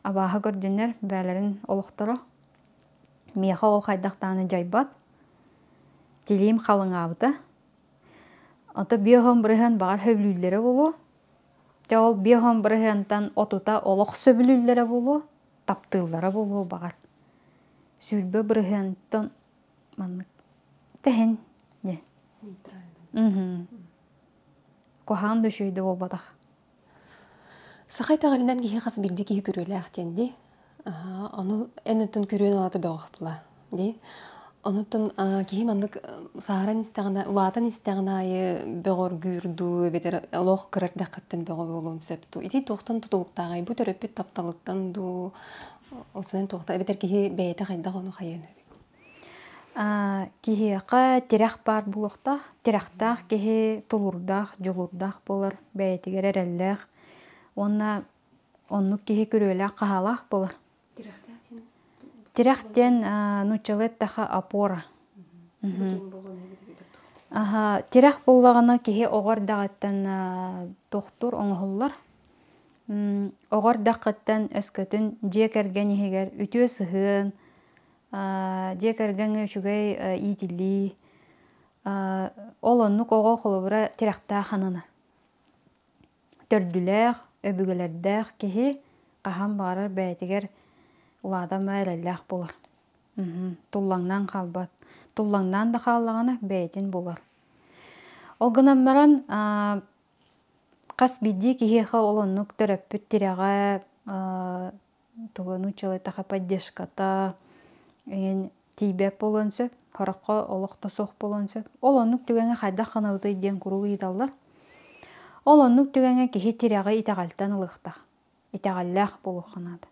Абааһы көрдүннэр бээлэрин олохторо. Миэхэ ол хайдах даҕаны дьайбат. Тилиим халыҥаабыта. Ото биэһон бырыһыан баҕар сөбүлүүллэрэ буолуо. Дьэ ол биэһон бырыһыантан отута олох сөбүлүүллэрэ буолуо, таптыыллара буолуо баҕар. 20 бырыһыантан маннык тэһин не. Куһаҕан да үчүгэй да буолбатах. Саха итэҕэлинэн киһи хас биирдии киһи күрүөлээх диэн дии. Ону эн оттон күрүөн улаата бөҕөх була дии. Онуттан киһи маннык сааһыран истэҕинэ, улаатан истэҕин аайы бөҕөргүүр дуу, эбэтэр олох кыра эрдэххиттэн бөҕө буолуон сөп дуу. Ити туохтан тутулуктааҕый? Бу төрөппүт тапталыттан дуу, осунан туохтан эбэтэр киһи бэйэтэ хайдах ону хайыан эбит? Киһиэхэ тирэх баар буолуохтаах. Тирэхтээх киһи тулуурдаах, дьулуурдаах буолар, бэйэтигэр эрэллээх. Уонна оннук киһи күрүөлээх-хаһаалаах буолар. Тирэх диэн нууччалыы эттэххэ опора. Тирэх буоллаҕына киһи оҕо эрдэҕиттэн тохтуур, оҥоһуллар. Оҕо эрдэххиттэн өскөтүн дьиэ кэргэн иһигэр үтүө сыһыан, дьиэ кэргэҥҥэ үчүгэй иитиллии, ол оннук оҕо холобура тирэхтээх ананар. Төрдүлээх, өбүгэлэрдээх киһи хаһан баҕарар бэйэтигэр улаатан эрэллээх буолар. Туллаҥнаан хаалбат. Туллаҥнаан да хааллаҕына бэйэтин булар. Ол гынан баран хас биирдии киһиэхэ ол оннук төрөппүт тирэҕэ тугу нууччалыйтаха поддержката эҥин тиийбэт буолуон сөп, сороххо олох да суох буолуон сөп. Ол оннук түгэҥҥэ хайдах гынабытый диэн куруук ыйыталлар. Ол оннук түгэҥҥэ киһи тирэҕи итэҕэлтэн ылыахтаах. Итэҕэллээх буолуохха наада.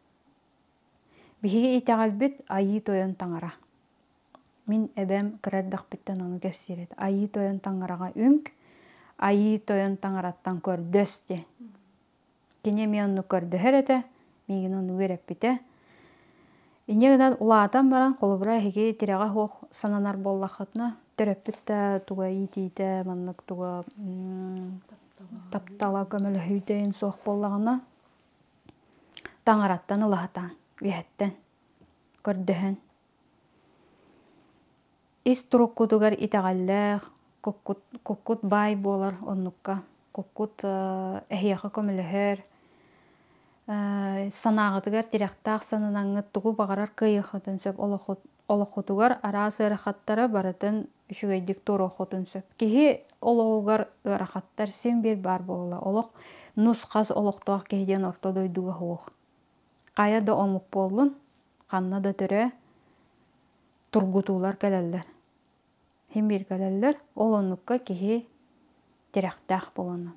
Биһиги итэҕэлбит Айыы Тойон Таҥара. Мин эбэм кыра эрдэхпиттэн ону кэпсиир этэ. Айыы Тойон Таҥараҕа үҥк, Айыы Тойон Таҥараттан көрдөс диэн. Кини эмиэ оннук көрдөһөр этэ, миигин оннук үөрэппитэ. Инньэ гынан улаатан баран, холобура, эһиги тирэҕэ суох сананар буоллаххытына, төрөппүт да туга иитиитэ, маннык туга таптала көмөлөһүүтэ суох буоллаҕына, таҥараттан ылаһатаан, үөһэттэн көрдөһөн. Ис туруккутугар итэҕэллээх, куккут, куккут баай буолар оннукка, куккут эһиэхэ көмөлөһөр, санааҕытыгар тирэхтээх сананаҥҥыт тугу баҕарар кыайыаххытын сөп олоххутугар араас ыарахаттары барытын үчүгэйдик туоруоххутун сөп. Киһи олоҕугар ыарахаттар син биир баар буолла. Олох нус-хас олохтоох киһи диэн орто дойдуга суох. Хайа да омук буоллун, ханна да төрөө, тургутуулар кэлэллэр. Син биир кэлэллэр. Ол оннукка киһи тирэхтээх буолан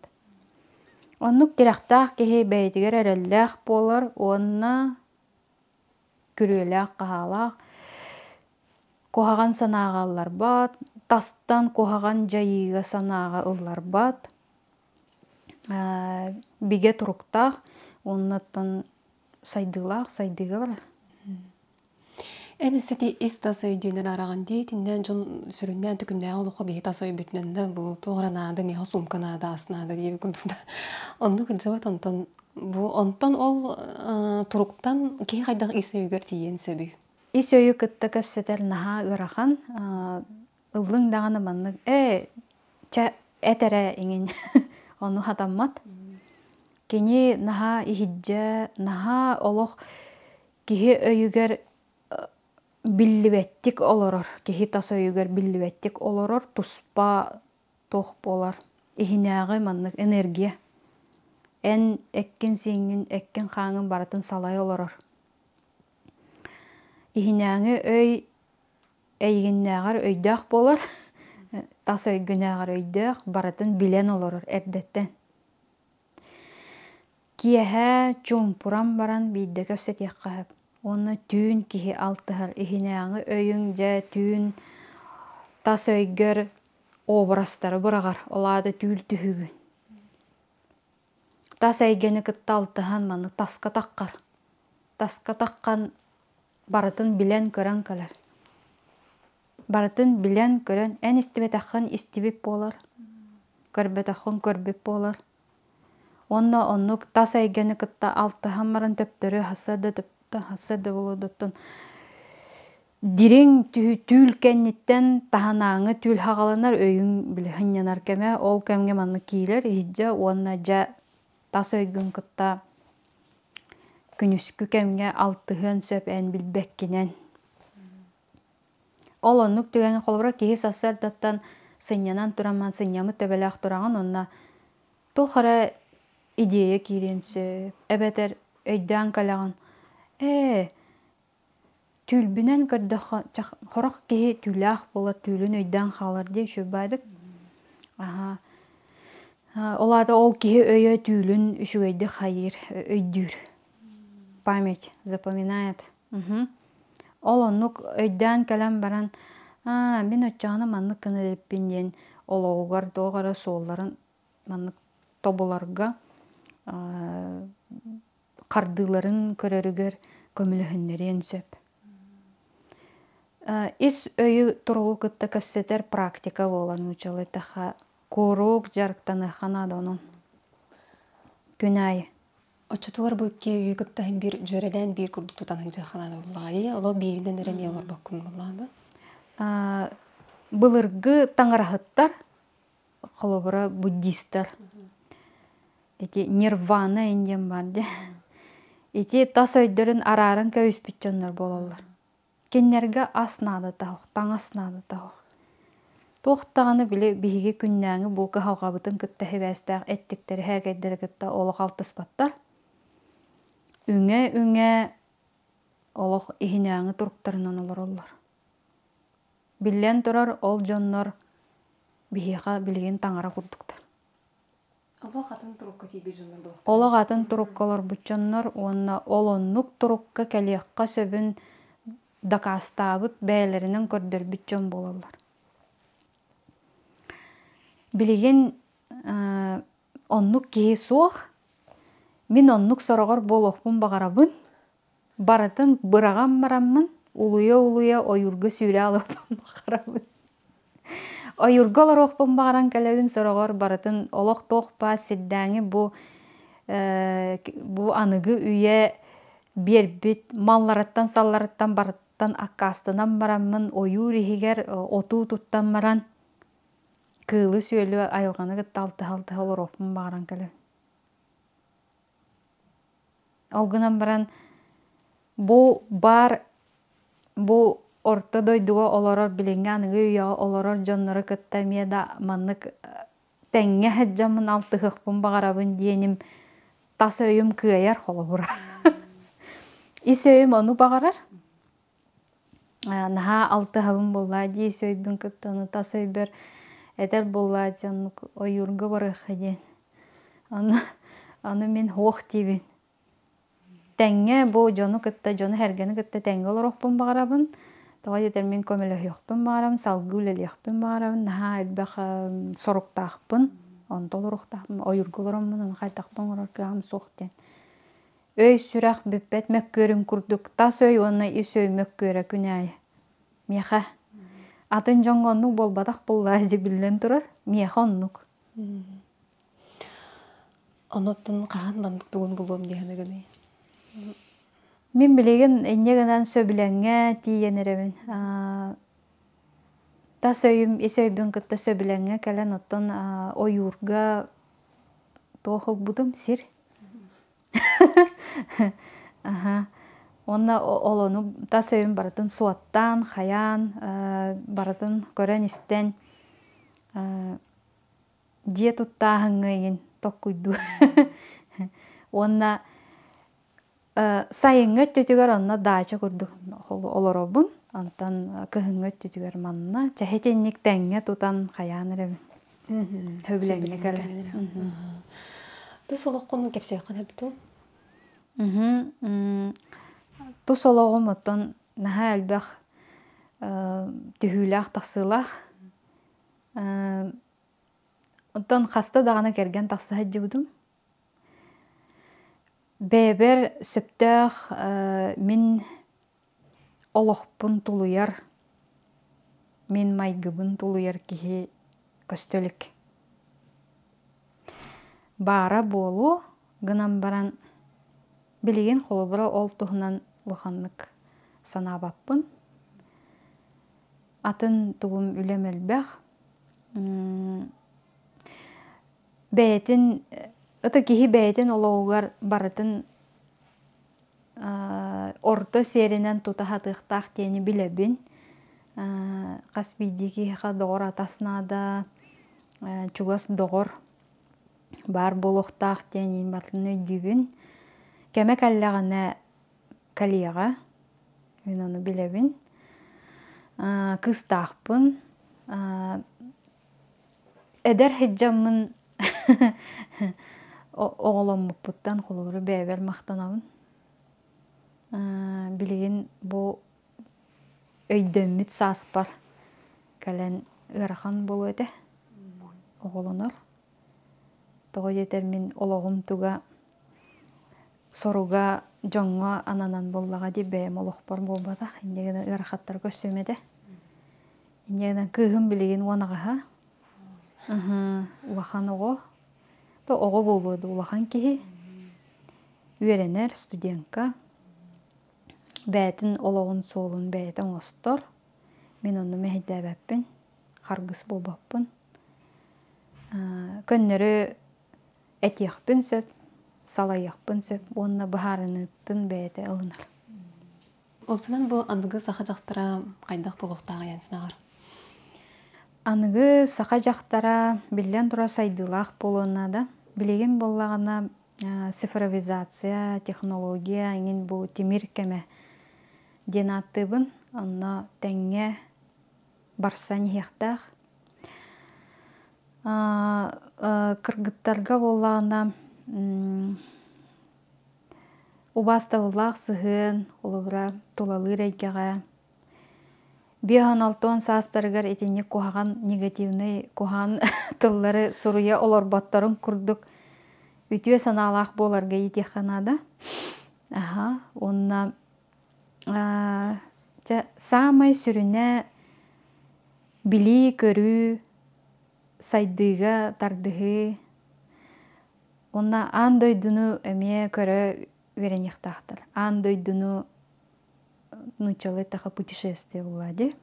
Оннук тирэхтээх киһи бэйэтигэр эрэллээх буолар уонна күрүөлээх-хаһаалаах, куһаҕан санааҕа ылларбат, тастан куһаҕан дьайыыга санааҕа ылларбат, бигэ туруктаах уонна оттон сайдыылаах сайдыыга барар. Эн өссө ити ис-тас өйдүүнэр араҕан дии, итиннэн дьон сүрүннээн төкүннээҕи олоххо биһи тас өйбүтүнэн да бу туох эрэ наада, миэхэ суумка наада, ас наада диэбит курдук да. Оннук сылдьыбат онтон бу онтон ол туруктан киһи хайдах ис өйүгэр тиийиэн сөбүй? Ис өйү кытта кэпсэтэр наһаа ыарахан. Ыллыҥ даҕаны маннык ээ чэ эт эрэ иҥин ону хатаммат. Кини наһаа иһирдьэ, наһаа олох киһи өйүгэр биллибэттик олорор, киһи тас өйүгэр биллибэттик олорор туспа туох буолар иһинээҕи маннык энергия. Эн эккин-сииҥҥин, эккин-хааҥҥын барытын салайа олорор. Иһинээҥи өй эйигиннээҕэр өйдөөх буолар, тас өйгүнээҕэр өйдөөх, барытын билэн олорор эрдэттэн. Киэһэ чуумпуран баран биирдэ кэпсэтиэххэ сөп. Уонна түүн киһи алтыһар иһинээҕи өйүҥ дьэ түүн тас өйгөр образтары быраҕар, ол аата түүл түһүгүн. Тас эйгэни кытта алтыһан маны таска таххар. Таска таххан барытын билэн-көрөн кэлэр. Барытын билэн-көрөн, эн истибэтэххин истибит буолар, көрбөтөххүн көрбүт буолар. Уонна оннук тас эйгэни кытта алтыһан баран төптөрү хасыарда хасыарда буолуодуттан дириҥ түүл кэнниттэн таһынааҥы түүл хаҕаланар өйүҥ били сынньанар кэмэ ол кэмҥэ маннык киирэр иһирдьэ уонна дьэ тас өйгүн кытта күнүскү кэмҥэ алтыһыан сөп эн билбэккинэн. Ол оннук түгэҥҥэ холобура киһи сарсыардаттан сынньанан туран ман сынньаммыт төбөлөөх тураҕын уонна туох эрэ идея киириэн сөп эбэтэр өйдөөн кэлэҕин ээ түүл көрдөххө сорох киһи түүлээх буолар түүлүн өйдөөн хаалар диэ үчүгэй Аха ол аата ол киһи өйө түүлүн үчүгэйдик хайыыр өйдүүр память запоминает Ол оннук өйдөөн кэлэн баран аа мин оччоҕуна маннык гына илиппин диэн олоҕугар туох эрэ суолларын маннык тобуларга хардыыларын көрөрүгэр көмөлөһүннэриэн сөп. Ис өйү туругу кытта кэпсэтэр практика буолар нууччалыы эттэххэ куруук дьарыктаныахха наада онон күн аайы. Оччотугар бу икки өйү кытта биир дьүөрэлээн биир курдук тутан сылдьыаххына буоллаҕа олох бииринэн эрэ эмиэ олорбоккун буоллаҕа Былыргы таҥараһыттар холобура буддистар ити нирвана диэн баар дии ити тас өйдөрүн арааран кэбиспит дьоннор буолаллар кинилэргэ ас наадата суох таҥас наадата суох туох даҕаны били биһиги күннээҥи бу кыһалҕабытын кытта сибээстээх эттиктэри һээкэйдэри кытта олох алтыспаттар үҥэ-үҥэ олох иһинээҥи туруктарынан олороллор Биллэн турар, ол дьоннор биһиэхэ билигин таҥара курдуктар. Олох атын турукка тиийбит дьоннор буолуохтара. Олох атын турукка олорбут дьоннор уонна ол оннук турукка кэлиэххэ сөбүн дакаастаабыт, бэйэлэринэн көрдөрбүт дьон буолаллар. Билигин оннук киһи суох. Мин оннук сороҕор буолуохпун баҕарабын. Барытын быраҕан бараммын, улуйа-улуйа ойуурга сүүрэ алыахпын баҕарабын. Ойуурга олоруохпун баҕаран кэлэбин сороҕор барытын олох туох баар сирдээҥи бу бу аныгы үйэ биэрбит малларыттан-салларыттан барыттан аккаастанан бараммын ойуур иһигэр отуу туттан баран кыылы-сүөлү айылҕаны кытта алтыһа-алтыһа олоруохпун баҕаран кэлэбин. Ол гынан баран бу баар бу орто дойдуга олорор билиҥҥи аныгы үйэҕэ олорор дьоннору кытта эмиэ да маннык тэҥҥэ сылдьаммын алтыһыахпын баҕарабын диэним тас өйүм кыайар холобура. Ис өйүм ону баҕарар. Наһаа алтыһабын буоллаа дии ис өйбүн кытта ону тас өйбөр этэр буоллаа дии оннук ойуурга барыахха диэн. Ону, ону мин һуох диибин. Тэҥҥэ бу дьону кытта, дьону-сэргэни кытта тэҥҥэ олоруохпун баҕарабын. Тоҕо диэтэр мин көмөлөһүөхпүн баҕарабын, салгыы үлэлиэхпин баҕарабын, наһаа элбэх соруктаахпын, онто олоруохтаахпын, ойуурга олороммун, ону хайдах да оҥорор кыаҕым суох диэн. Өй-сүрэх бүппэт мөккүөрүм курдук тас өй уонна ис өй мөккүөрэ күн аайы. Миэхэ. Атын дьоҥҥо оннук буолбатах буоллаа дии биллэн турар. Миэхэ оннук. Онуттан хаһан маннык тугун булуом дии саныгыный? Мин билигин инньэ гынан сөбүлэҥҥэ тиийэн эрэбин. Тас өйүм ис өйбүн кытта сөбүлэҥҥэ кэлэн оттон ойуурга туох ылбытым сир. Аха. Уонна олону тас өйүм барытын суоттаан, хайаан, барытын көрөн-истэн дьиэ туттааһыҥҥа игин токкуйдуу. Уонна сайыҥҥы өттүтүгэр онно даача курдук олоробун. Онтон кыһыҥҥы өттүтүгэр манна чэһитинник тэҥҥэ тутан хайаан эрэбин. Сөбүлэҥҥэ кэлэн. Тус олоххун кэпсиэххин сөп дуу? Тус олоҕум оттон наһаа элбэх түһүүлээх-тахсыылаах. Оттон хаста даҕаны кэргэн тахса сылдьыбытым. Бэйэбэр сөптөөх мин олохпун тулуйар, мин майгыбын тулуйар киһи көстө илик. Баара буолуо гынан баран билигин холобура ол туһунан улаханнык санаабаппын. Атын тугум үлэм элбэх. Бэйэтин ытык киһи бэйэтин олоҕугар барытын орто сиэринэн тута сатыахтаах диэни билэбин. Хас биирдии киһиэхэ доҕор атас наада, чугас доҕор баар буолуохтаах диэн барытын өйдүүбүн. Кэмэ кэллэҕинэ кэлиэҕэ, мин ону билэбин. Кыыстаахпын. Эдэр сылдьаммын оҕоломмуппуттан холобуру бэйэбэр махтанабын. Билигин бу өйдөммүт сааспар кэлэн ыарахан буолуо этэ оҕолонор. Тоҕо диэтэр мин олоҕум туга соруга дьоҥҥо ананан буоллаҕа дии бэйэм олохпор буолбатах инньэ гынан ыарахаттары көрсүөм этэ. Инньэ гынан кыыһым билигин 18 улахан оҕо. То оҕо буолуо да улахан киһи. Үөрэнэр студентка. Бэйэтин олоҕун суолун бэйэтэ оҥостор. Мин онну мэһэйдээбэппин, харгыс буолбаппын. Көннөрү этиэхпин сөп, салайыахпын сөп уонна быһаарыныытын бэйэтэ ылынар. Уопсайынан бу аныгы саха дьахтара хайдах буолуохтааҕый эн санааҕар? Аныгы саха дьахтара биллэн турар сайдыылаах буолуон наада. Билигин буоллаҕына цифровизация, технология эҥин бу тимир кэмэ диэн ааттыыбын. Онно тэҥҥэ барсан иһиэхтээх. Кыргыттарга буоллаҕына убаастабыллаах сыһыан, холобура, тулалыыр эйгэҕэ 56 саастарыгар итинник куһаҕан негативнай куһаҕан тыллары суруйа олорботторун курдук. Үтүө санаалаах буоларга иитиэххэ наада. Аха, уонна чэ, саамай сүрүнэ билии-көрүү, сайдыыга тардыһыы уонна аан дойдуну эмиэ көрө үөрэниэхтаахтар. Аан дойдуну нууччалыы эттэххэ путешествие буолла дии.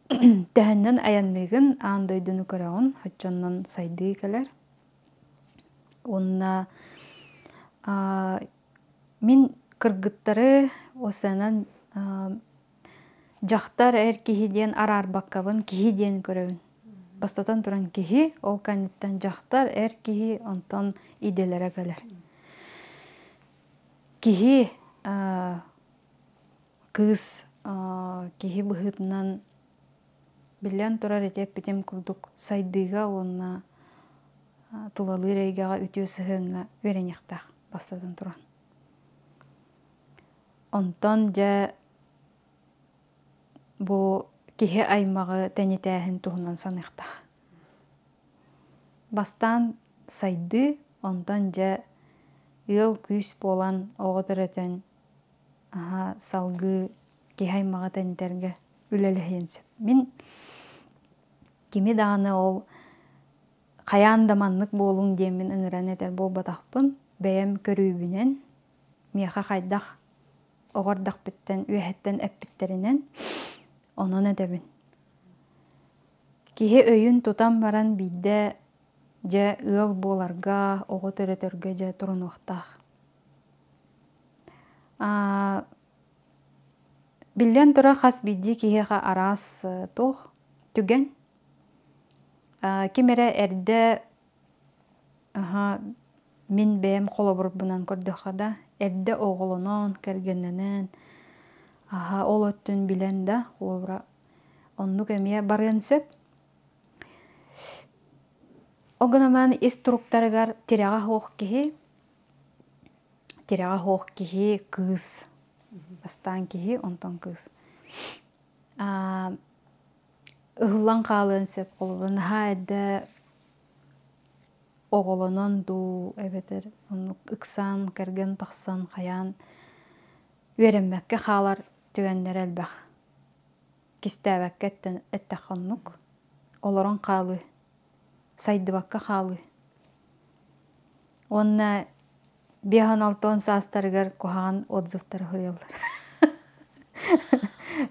Төһөннөн айанныыгын, аан дойдуну көрөҕүн, оччоннон сайдыы кэлэр. Уонна мин кыргыттары осанан дьахтар эр киһи диэн араарбаккабын киһи диэн көрөбүн. Бастатан туран киһи, ол кэнниттэн дьахтар, эр киһи, онтон идэлэрэ кэлэр. Киһи кыыс киһи быһыытынан биллэн турар ити эппитим курдук сайдыыга уонна тулалыыр эйгэҕэ үтүө сыһыаҥҥа үөрэниэхтээх бастатан туран. Онтон дьэ бу киһи аймаҕы тэнитээһин туһунан саныахтаах. Бастаан сайдыы, онтон дьэ ыал-күүс буолан оҕо төрөтөн аһа салгыы киһи аймаҕы тэнитэргэ үлэлэһиэн сөп. Мин кими даҕаны ол хайаан да маннык буолуҥ диэммин ыҥыран этэр буолбатахпын, бэйэм көрүүбүнэн, миэхэ хайдах оҕо эрдэхпиттэн үөһэттэн эппиттэринэн онон этэбин. Киһи өйүн тутан баран биирдэ дьэ ыал буоларга, оҕо төрөтөргө дьэ турунуохтаах. Биллэн турар, хас биирдии киһиэхэ араас туох түгэн. Ким эрэ эрдэ мин бэйэм холобурбунан көрдөххө да, эрдэ оҕолонон, кэргэннэнэн, ол өттүн билэн да, холобура, оннук эмиэ барыан сөп. Ол гынан баран ис туруктарыгар тирэҕэ суох киһи тирэҕэ суох киһи кыыс. Бастаан киһи, онтон кыыс. Ыһыллан хаалыан сөп, холобура, наһаа эрдэ оҕолонон дуу, эбэтэр оннук ыксаан, кэргэн тахсан, хайаан үөрэммэккэ хаалар түгэннэрэ элбэх. Кистээбэккэ эттэххэ оннук. Олорон хаалыы, сайдыбакка хаалыы. Уонна 56 саастарыгар куһаҕан отзывтары суруйаллар.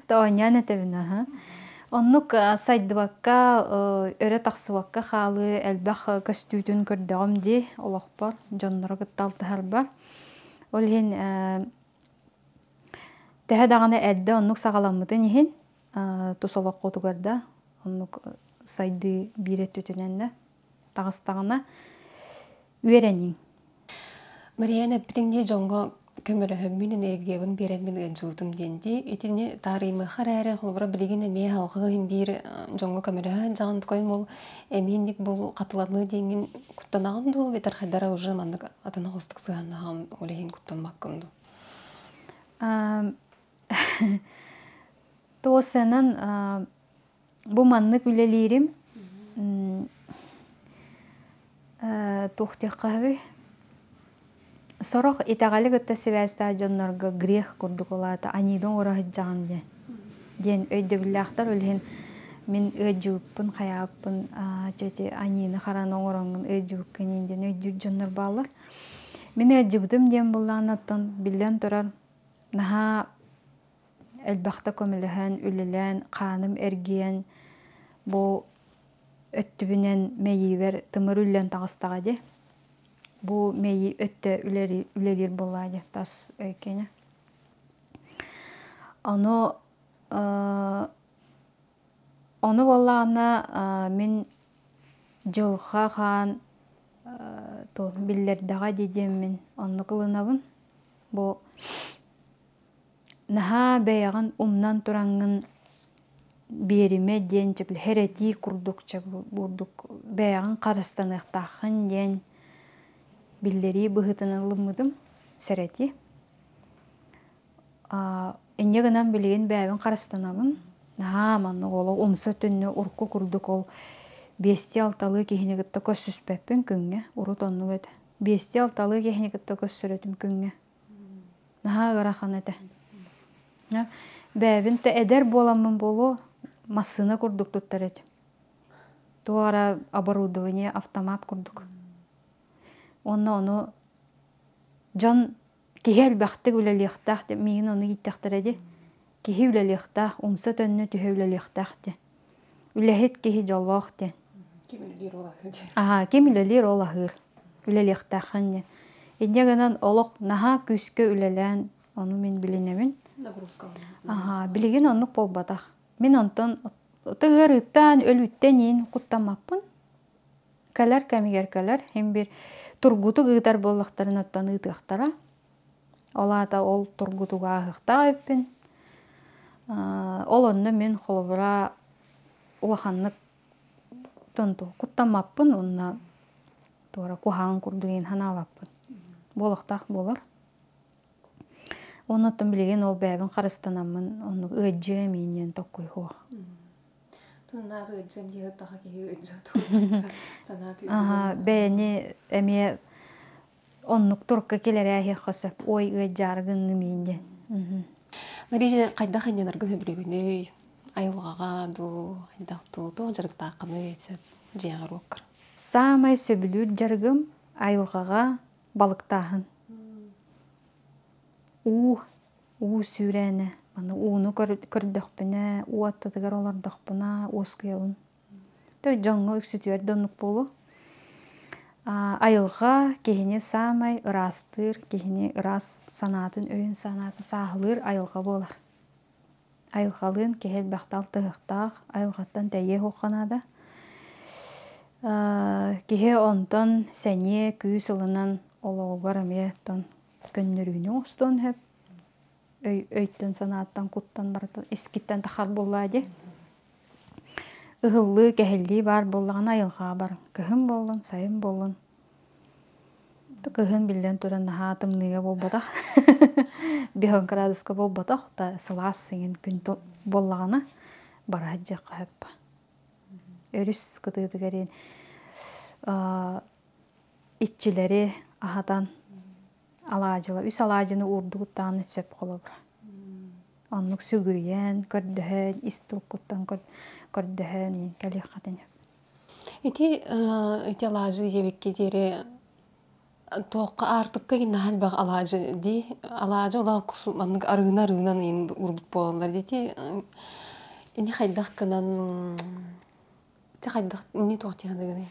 Оонньоон этэбин аһа. Оннук сайдыбакка, өрө тахсыбакка хаалыы элбэх көстүүтүн көрдөҕүм дии олохпор, дьоннору кытта алтыһарбар. Ол иһин төһө даҕаны эрдэ оннук саҕаламмытын иһин тус олоххутугар да оннук сайдыы биир өттүтүнэн да таҕыстаҕына үөрэниҥ. Марияна эппитиҥ дии дьоҥҥо көмөлөһөммүн, энергиябын биэрэммин ыалдьыбытым диэн дии. Итини таарыймыахха эрээри, холобура билигин эмиэ салҕыы иһин биир дьоҥҥо көмөлөһөн дьаҕын тукайым ол эмиэ бу хатыланыы диэҥҥин куттанаҕын дуу, эбэтэр хайдара уже маннык атын оҕустук сыһыаннаһаҕын ол иһин куттаммаккын дуу? Туосанан бу маннык үлэлиирим туох диэххэ Сорох итэҕэли кытта сибээстээх дьоннорго грех курдук улаата аньыыны оҥоро сылдьаҕын диэн диэн өйдөбүллээхтэр. Ол иһин мин ыалдьыбыппын, хайаабыппын чэ ити аньыыны хараны оҥороҥҥун ыалдьыбыккын диэн өйдүүр дьоннор бааллар. Мин ыалдьыбытым диэн буоллаҕына оттон биллэн турар наһаа элбэхтэ көмөлөһөн, үлэлээн, хааным эргийэн бу өттүбүнэн мэйиибэр тымыр үллэн таҕыстаҕа дии. Бу мэйии өттө үлэлиир буоллаҕа дии тас өйкэнэ. Ону ону буоллаҕына мин дьылҕа хаан биллэрдэҕэ дии диэммин оннук ылынабын. Бу Наһаа бэйэҕин умнан тураҥҥын биэримэ диэн хэрэтии курдук бурдук бэйэҕин харыстаныахтааххын диэн биллэрии быһыытынан ылыммытым сэрэтии. Инньэ гынан билигин бэйэбин харыстанабын. Наһаа маннык олох умса түннү урукку курдук ол Биэстии-алталыы киһини кытта көрсүспэппин күҥҥэ, урут оннук этэ. Биэстии-алталыы киһини кытта көрсөр этим күҥҥэ. Наһаа ыарахан этэ. Бэйэбин да эдэр буоламмын буолуо, массыына курдук туттар этим. Туох эрэ оборудование, автомат курдук. Уонна ону дьон киһи элбэхтик үлэлиэхтээх диэн миигин ону ииттэхтэрэ дии. Киһи үлэлиэхтээх, умса-төннө түһэ үлэлиэхтээх диэн. Үлэһит киһи дьоллоох диэн. Ким үлэлиир ол аһыыр диэн. Аһаа, ким үлэлиир ол аһыыр. Үлэлиэхтээххин диэн. Инньэ гынан олох наһаа күүскэ үлэлээн ону мин билинэбин. Нагрузка. Аһаа, билигин оннук буолбатах. Мин онтон ыарыыттан, өлүүттэн иин куттаммаппын. Кэлэр кэмигэр кэлэр, син биир тургутук ыытар буоллахтарына оттон ыытыахтара. Ол аата ол тургутугу ааһыахтаах эбиппин. Ол онно мин холобура улаханнык куттаммаппын уонна туора куһаҕан курдук иһин санаабаппын. Буолуохтаах буолар. Оннуттан билигин ол бэйэбин харыстанаммын оннук ыадьыам иинньэн токкуй суох. Туннааҕы ыадьыам диэһи таха киһи ыадьыа тугуттан санаа Аха, бэйэни эмиэ оннук турукка килэрээһиэххэ сөп. Ой, ыадьаары гынным иин диэн. Мария, хайдах инньэнэргин сөбүлүүгүнүй? Айылҕаҕа дуу, хайдах дуу, туох дьарыктааххыный сөп дьиэҕэр уоккар? Саамай сөбүлүүр дьарыгым айылҕаҕа балыктааһын. Уу, уу сүүрээнэ. Маны ууну көрдөхпүнэ, уу аттытыгар олордохпуна уоскуйабын. То дьоҥҥо үксүтүгэр да оннук буолуо. Айылҕа киһини саамай ыраастыыр, киһини ыраас санаатын, өйүн санаатын сааһылыыр айылҕа буолар. Айылҕалыын киһи элбэхтэ алтыһыахтаах, айылҕаттан тэйиэ суохха наада. Киһи онтон сэниэ, күүс ылынан олоҕугар эмиэ оттон көннөрүүнү оҥостуон сөп. Өй, өйтөн санааттан куттан барытын искиттэн тахар буоллаа дии. Ыһыллыы, кэһиллии баар буоллаҕына айылҕаҕа барыҥ. Кыһын буоллун, сайын буоллун. Кыһын биллэн туран наһаа тымныыга буолбатах. Биһон кыраадыска буолбатах, да сылаас сиҥин күн буоллаҕына бара сылдьыахха сөп. Өрүс кытыытыгар иччилэри аһатан алаадьыла үс алаадьыны уурдубут даҕаны сөп холобура. Оннук сүгүрүйэн, көрдөһөн, ис туруккуттан көрдөһөн кэлиэххитин Ити ити алаадьы диэбиккэ диэри туохха аартыкка наһаа элбэх алаадьы дии. Алаадьы олох маннык арыына-арыынан иин урбут буолаллар дии. Ини хайдах гынан ити хайдах ини туох дии саныыгыный?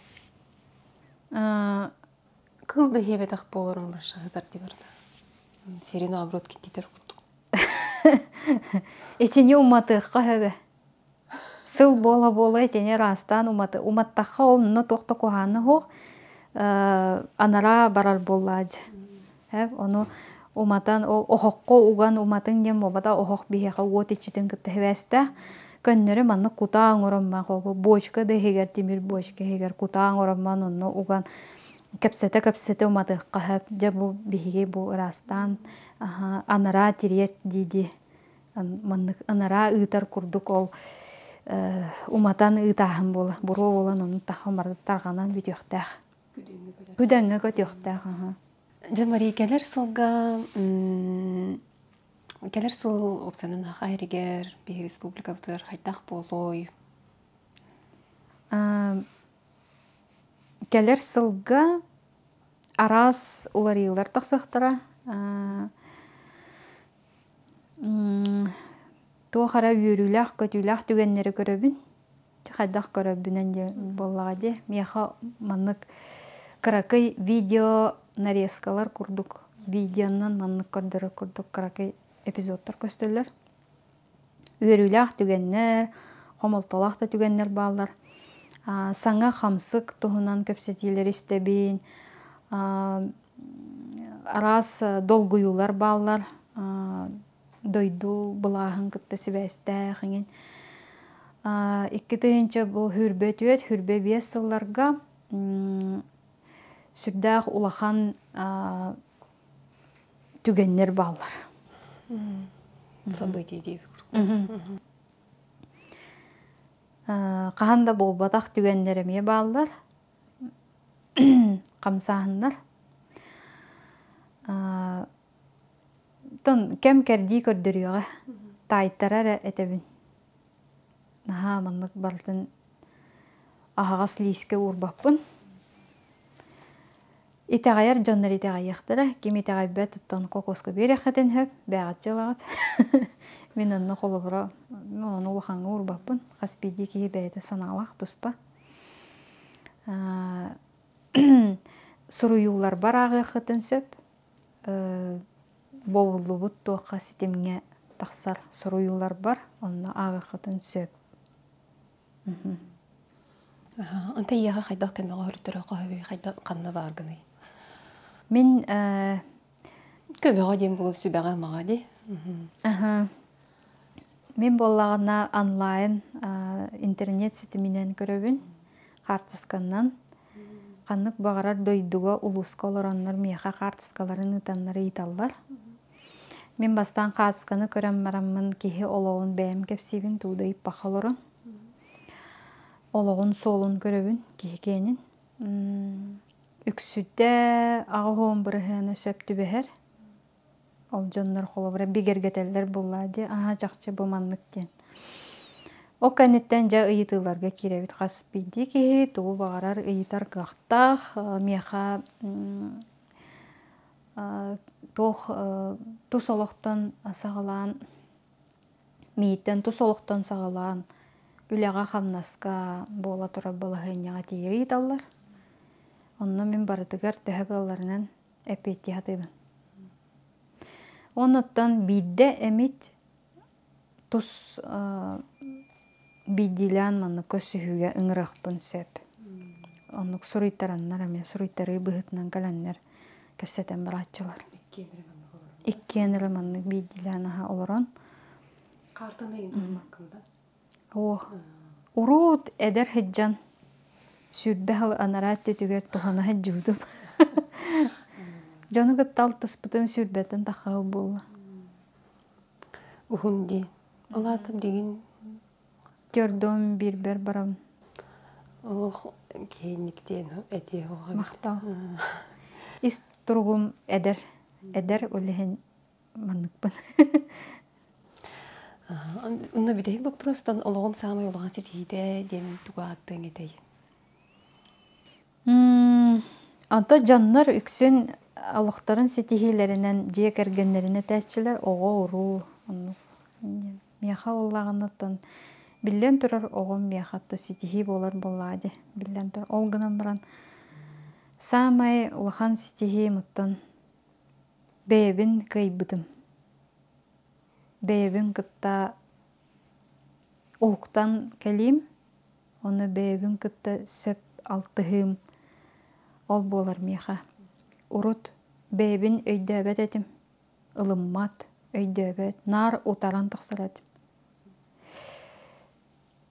Кыл да иһиэбэтэх буоларым баршаһытар дии барда. Сири наоборот киттитэр курдук. Итини уматыахха сөбө. Сыл буола-буола итини ыраастаан уматы уматтахха ол онно туох да куһаана суох анараа барар буоллаа дьэ. Ону уматан ол оһоххо уган уматыҥ диэн буолбата оһох биһиэхэ уот иччитин кытта сибээстээх. Көннөрү маннык кутаа оҥороммун бочка да иһигэр тимир бочка иһигэр кутаа оҥороммун онно уган кэпсэтэ-кэпсэтэ уматыахха сөп. Дьэ бу биһиги бу ыраастаан анараа тириэрт дии-дии маннык анараа ыытар курдук ол уматан ыытааһын буола буруо буолан ону таххан барыта тарҕанан бүтүөхтээх. Күдэҥҥэ көтүөхтээх. Дьэ Мария кэлэр сылга кэлэр сыл уопсайынан Саха сиригэр биһиги республикабытыгар хайдах буолуой? Кэлэр сылга араас уларыйыылар тахсыахтара. Туох эрэ үөрүүлээх-көтүүлээх түгэннэри көрөбүн. Хайдах көрөрбүнэн диэн буоллаҕа дии. Миэхэ маннык кыракый видео нарезкалар курдук видеонан маннык көрдөрөр курдук кыракый эпизодтар көстөллөр. Үөрүүлээх түгэннэр, хомолтолоох да түгэннэр бааллар. Саҥа хамсык туһунан кэпсэтиилэри истэбин. Араас долгуйуулар бааллар. Дойду былааһын кытта сибээстээх иҥин. 2 тыһыынча бу 24, 25 сылларга сүрдээх улахан түгэннэр бааллар. События диэбит. Хаһан да буолбатах түгэннэр эмиэ бааллар. Хамсааһыннар. Оттон кэм-кэрдии көрдөрүөҕэ. Таайтара эрэ этэбин. Наһаа маннык барытын аһаҕас лиискэ уурбаппын. Итэҕэйэр дьоннор итэҕэйиэхтэрэ, ким итэҕэйбэт оттон кокоска биэриэххитин сөп, бэйэҕит дьыалаҕыт. Мин онно холобура ону улахаҥҥа уурбаппын. Хас биирдии киһи бэйэтэ санаалаах туспа. Суруйууларбар ааҕыаххытын сөп. Бобуллубут туохха ситимҥэ тахсар суруйууларбар онно ааҕыаххытын сөп. Онто ийэҕэ хайдах көмөҕө өрүттэрэ хоһуй хайдах ханна бааргыный? Мин көмөҕө диэн буолуо сүбэҕэ амаҕа дии. Мин буоллаҕына онлайн интернет ситиминэн көрөбүн, хаартысканнан. Ханнык баҕарар дойдуга, улууска олороннор миэхэ хаартыскаларын ыытаннар ыйыталлар. Мин бастаан хаартысканы көрөн бараммын киһи олоҕун бэйэм кэпсиибин, тугу да ыйыппакка олорон. Олоҕун суолун көрөбүн киһи киэнин. Үксүтэ 80 бырыһыана сөп түбэһэр. Ол дьоннор холобура бигэргэтэллэр буоллаа дии, аһаа чахчы бу маннык диэн. Ол кэнниттэн дьэ ыйытыыларга киирэбит хас биирдии киһи тугу баҕарар ыйытар кыахтаах. Миэхэ туох тус олохтон саҕалаан мииттэн тус олохтон саҕалаан үлэҕэ-хамнаска буола турар балаһыанньаҕа тиийэ ыйыталлар. Онно мин барытыгар төһө кыалларынан эппиэттии сатыыбын. Оннуттан биирдэ эмит тус биирдиилээн маннык көрсүһүүгэ ыҥырыахпын сөп. Оннук суруйтараннар эмиэ суруйтарыы быһыытынан кэлэннэр кэпсэтэн барааччылар. Иккиэн эрэ маннык биирдиилээн аһа олорон. Картаны ыйын туһаммаккын да? Ох, уруут эдэр сылдьан 20 сыл анараа өттүтүгэр туһана сылдьыбытым. Дьону кытта алтыспытым сүүрбэттэн тахха буолла. Уһун дии. Ол аата билигин Төрдүм биирбэр барабын. Олох киһинниктиэн этиэ оҕо. Махтал. Ис туругум эдэр, эдэр ол иһин манныкпын. Онно бүтэһик боппуруостан олоҕум саамай улахан ситиһиитэ диэн тугу ааттыаҥ этэй? Онто дьоннор үксүн олохторун ситиһиилэринэн дьиэ кэргэннэрин этээччилэр оҕо-уруу оннук. Миэхэ буоллаҕына биллэн турар оҕом миэхэ ситиһии буолар буоллаҕа дии биллэн турар. Ол гынан баран саамай улахан ситиһиим оттон бэйэбин кыайбытым. Бэйэбин кытта уһуктан кэлиим, ону бэйэбин кытта сөп алтыһыым ол буолар миэхэ. Урут бэйэбин өйдөөбөт этим, ылыммат, өйдөөбөт, наар утаран тахсар этим.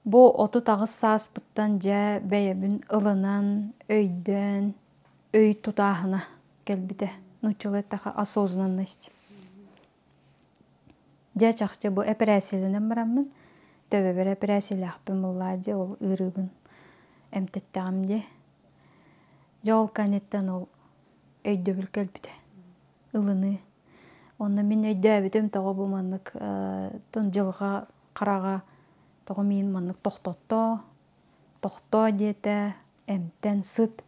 Бу 38 сааспыттан дьэ бэйэбин ылынан, өйдөөн, өй тутааһына кэлбитэ. Нууччалыы эттэххэ осознанность. Дьэ чахчы бу эпэрээссийэлэнэн бараммын, төбөбөр эпэрээссийэлээхпин буоллаа дии, ол ыарыыбын эмтэттэҕим дии. Дьэ ол кэнниттэн ол өйдөбүл кэлбитэ, ылыныы. Онно мин өйдөөбүтүм тоҕо бу маннык дьылҕа хараҕа тоҕо миин маннык тохтотто, тохтоо диэтэ, эмтэн сыт,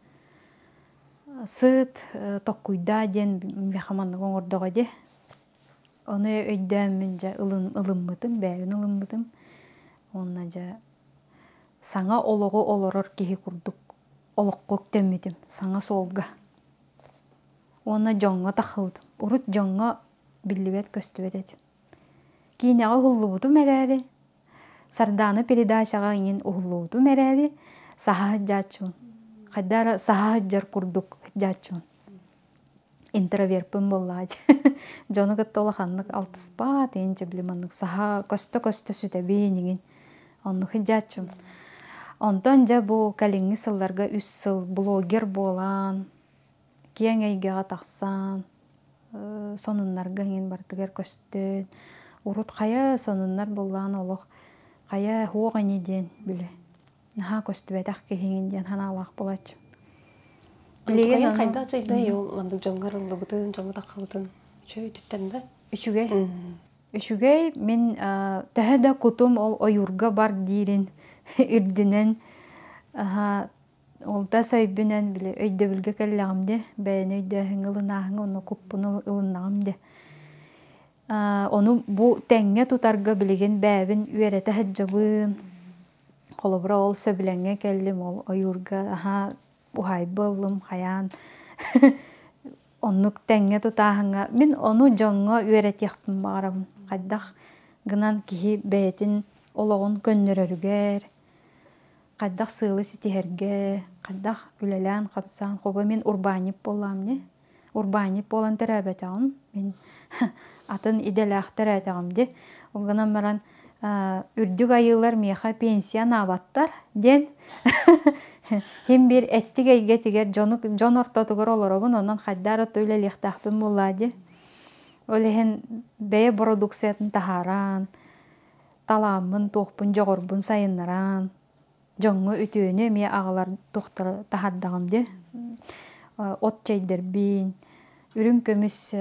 сыт токкуйдаа диэн миэхэ маннык оҥордоҕо дии. Ону өйдөөммүн дьэ ылыммытым, бэйэбин ылыммытым. Уонна дьэ саҥа олоҕу олорор киһи курдук олоххо үктэммитим, саҥа суолга. Уонна дьоҥҥо тахсыбытым. Урут дьоҥҥо биллибэт-көстүбэт этим. Киинэҕэ уһуллубутум эрээри, Сардаана передачаҕа иҥин уһуллубутум эрээри, саһа сылдьааччыбын. Хайда эрэ саһа сылдьар курдук сылдьааччыбын. Интроверпын буоллаҕа дии. Дьону кытта улаханнык алтыспат, иин били маннык саһа көстө-көстө сүтэбин иҥин. Оннук сылдьааччыбын. Онтон дьэ бу кэлиҥҥи сылларга 3 сыл блогер буолан, киэҥ эйгэҕэ тахсан, сонуннарга иҥин барытыгар көстөн, урут хайа сонуннар буоллаҕына олох Хайа суох ини диэн били наһаа көстүбэтэх киһигин диэн санаалаах буолааччы. Билигин хайдах дьайдай ол маннык дьоҥҥор ыллыбытын, дьоҥҥо таххыбытын үчүгэй түттэн да? Үчүгэй. Үчүгэй мин төһө да кутум ол ойуурга бар диирин үрдүнэн ол да сөйбүнэн били өйдөбүлгэ кэллэҕим де бэйэни өйдөөһүҥҥэ ылынааһыҥҥа онно куппун ылыннаҕым де Ону бу тэҥҥэ тутарга билигин бэйэбин үөрэтэ сылдьабын. Холобура, ол сөбүлэҥҥэ кэллим, ол ойуурга аһаа уһаайба ыллым, хайаан оннук тэҥҥэ тутааһыҥҥа мин ону дьоҥҥо үөрэтиэхпин баҕарабын. Хайдах гынан киһи бэйэтин олоҕун көннөрөрүгэр, хайдах сыалы ситиһэргэ, хайдах үлэлээн-хамсаан, холобура, мин урбаанньыт буоллаҕым дии. Урбаанньыт буолан төрөөбөтөҕүм. Мин атын идэлээх төрөөтөҕүм дии. Ол гынан баран үрдүк айыылар миэхэ пенсия анаабаттар диэн син биир эттик эйгэтигэр дьону дьон ортотугар олоробун, онон хайдах эрэ үлэлиэхтээхпин буоллаа дии. Ол иһин бэйэ бородууксуйатын таһааран, талааммын, туохпун, дьоҕурбун сайыннаран, дьоҥҥо үтүөнү эмиэ аҕалар туохтара таһаардаҕым дии. От чэйдэрбин, үрүҥ көмүс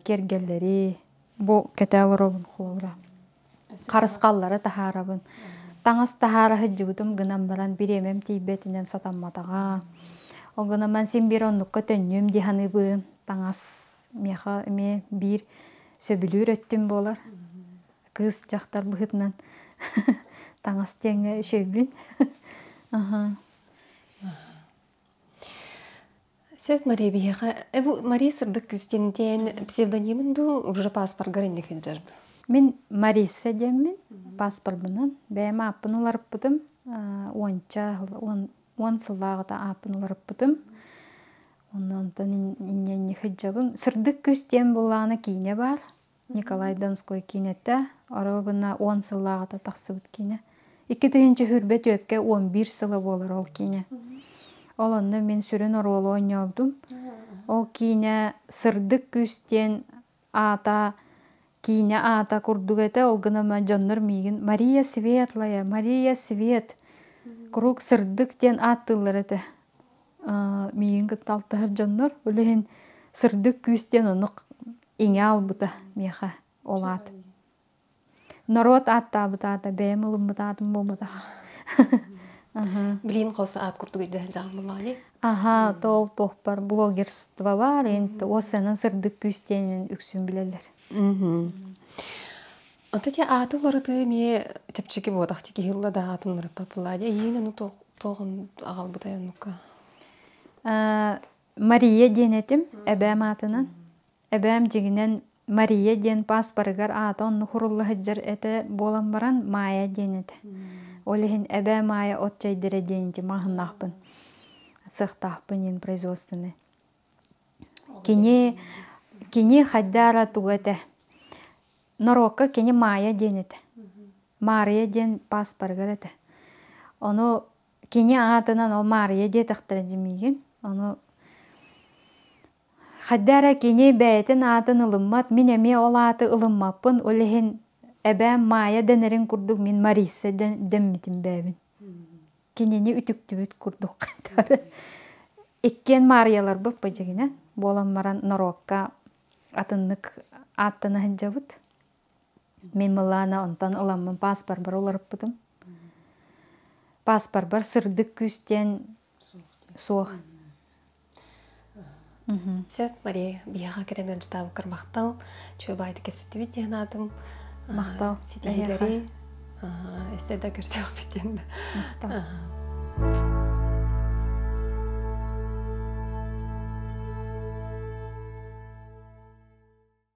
киэргэллэри бу кэтэ олоробун холобура. Харысхаллары таһаарабын. Таҥас таһаара сылдьыбытым гынан баран бириэмэм тиийбэтинэн сатамматаҕа. Ол гынан баран син биир оннукка төннүөм дии саныыбын. Таҥас миэхэ эмиэ биир сөбүлүүр өттүм буолар. Кыыс дьахтар быһыытынан таҥас диэҥҥэ үчүгэйбин. Сөп, Мария биһиэхэ бу Мария Сырдык Күүстин диэн псевдонимын дуу, уже паспоргар инник сылдьар дуу? Мин Мариса диэммин паспорбунан бэйэм ааппын уларыппытым уонча уон сыллааҕыта ааппын уларыппытым. Онтон инньэ сылдьабын. Сырдык күүс диэн буоллаҕына киинэ баар. Николай Донской киинэтэ оруобуна 10 сыллааҕыта тахсыбыт киинэ. 2024 11 сыла буолар ол киинэ. Ол онно мин сүрүн оруолу оонньообутум. Ол киинэ Сырдык күүс диэн аата киинэ аата курдук этэ. Ол гынан дьоннор миигин Мария Светлая, Мария Свет куруук сырдык диэн ааттыыллар этэ. Миигин кытта алтыһар дьоннор. Ол иһин сырдык күүс диэн оннук иҥэ албыта миэхэ ол аат. Норуот ааттаабыт аата бэйэм ылыммыт аатым буолбатах. Билин хос аат курдук өйдөһөн дьаҕыллаҕай. Аха, тол туохпар блогерство бар, эн осанан сырдык күүс диэнин үксүн билэллэр. Ата те ааты уларытыы эмиэ чэпчэки буотах киһи ылла да аатын уларыппат буоллаа дии. Эйиин ону туоҕун аҕалбытай оннукка? Мария диэн этим, эбээм аатынан. Эбээм дьиҥинэн Мария диэн пааспарыгар аата оннук сурулла сылдьар этэ буолан баран Маайа диэн этэ. Ол иһин эбээ Маайа от чэйдэрэ диэн ити маһыннаахпын, сыахтаахпын диэн производственный. Кини кини хайда эрэ тугу этэ норуокка кини Маайа диэн этэ. Маарыйа диэн пааспарыгар этэ. Ону кини аатынан ол Маарыйа диэтэхтэрэ дии миигин. Ону хайда эрэ кини бэйэтин аатын ылыммат, мин эмиэ ол ааты ылыммаппын, ол иһин эбээм Маайа дэнэрин курдук мин Мариса дэммитим бэйэбин. Кинини үтүктүбүт курдук Иккиэн Маарыйаларбыт быдьыгына буолан баран норуокка атыннык ааттана сылдьабыт. Мин Милана онтон ыламмын пааспарбар уларыппытым. Пааспарбар сырдык күүс диэн суох. Сөп, Мария, биһиэхэ кэлэн ыалдьытаабыккар махтал. Үчүгэй баайдык кэпсэттибит диэн аатым. Махтал. Ситиһиилэри. Өссө да көрсүөхпүт диэн. Махтал.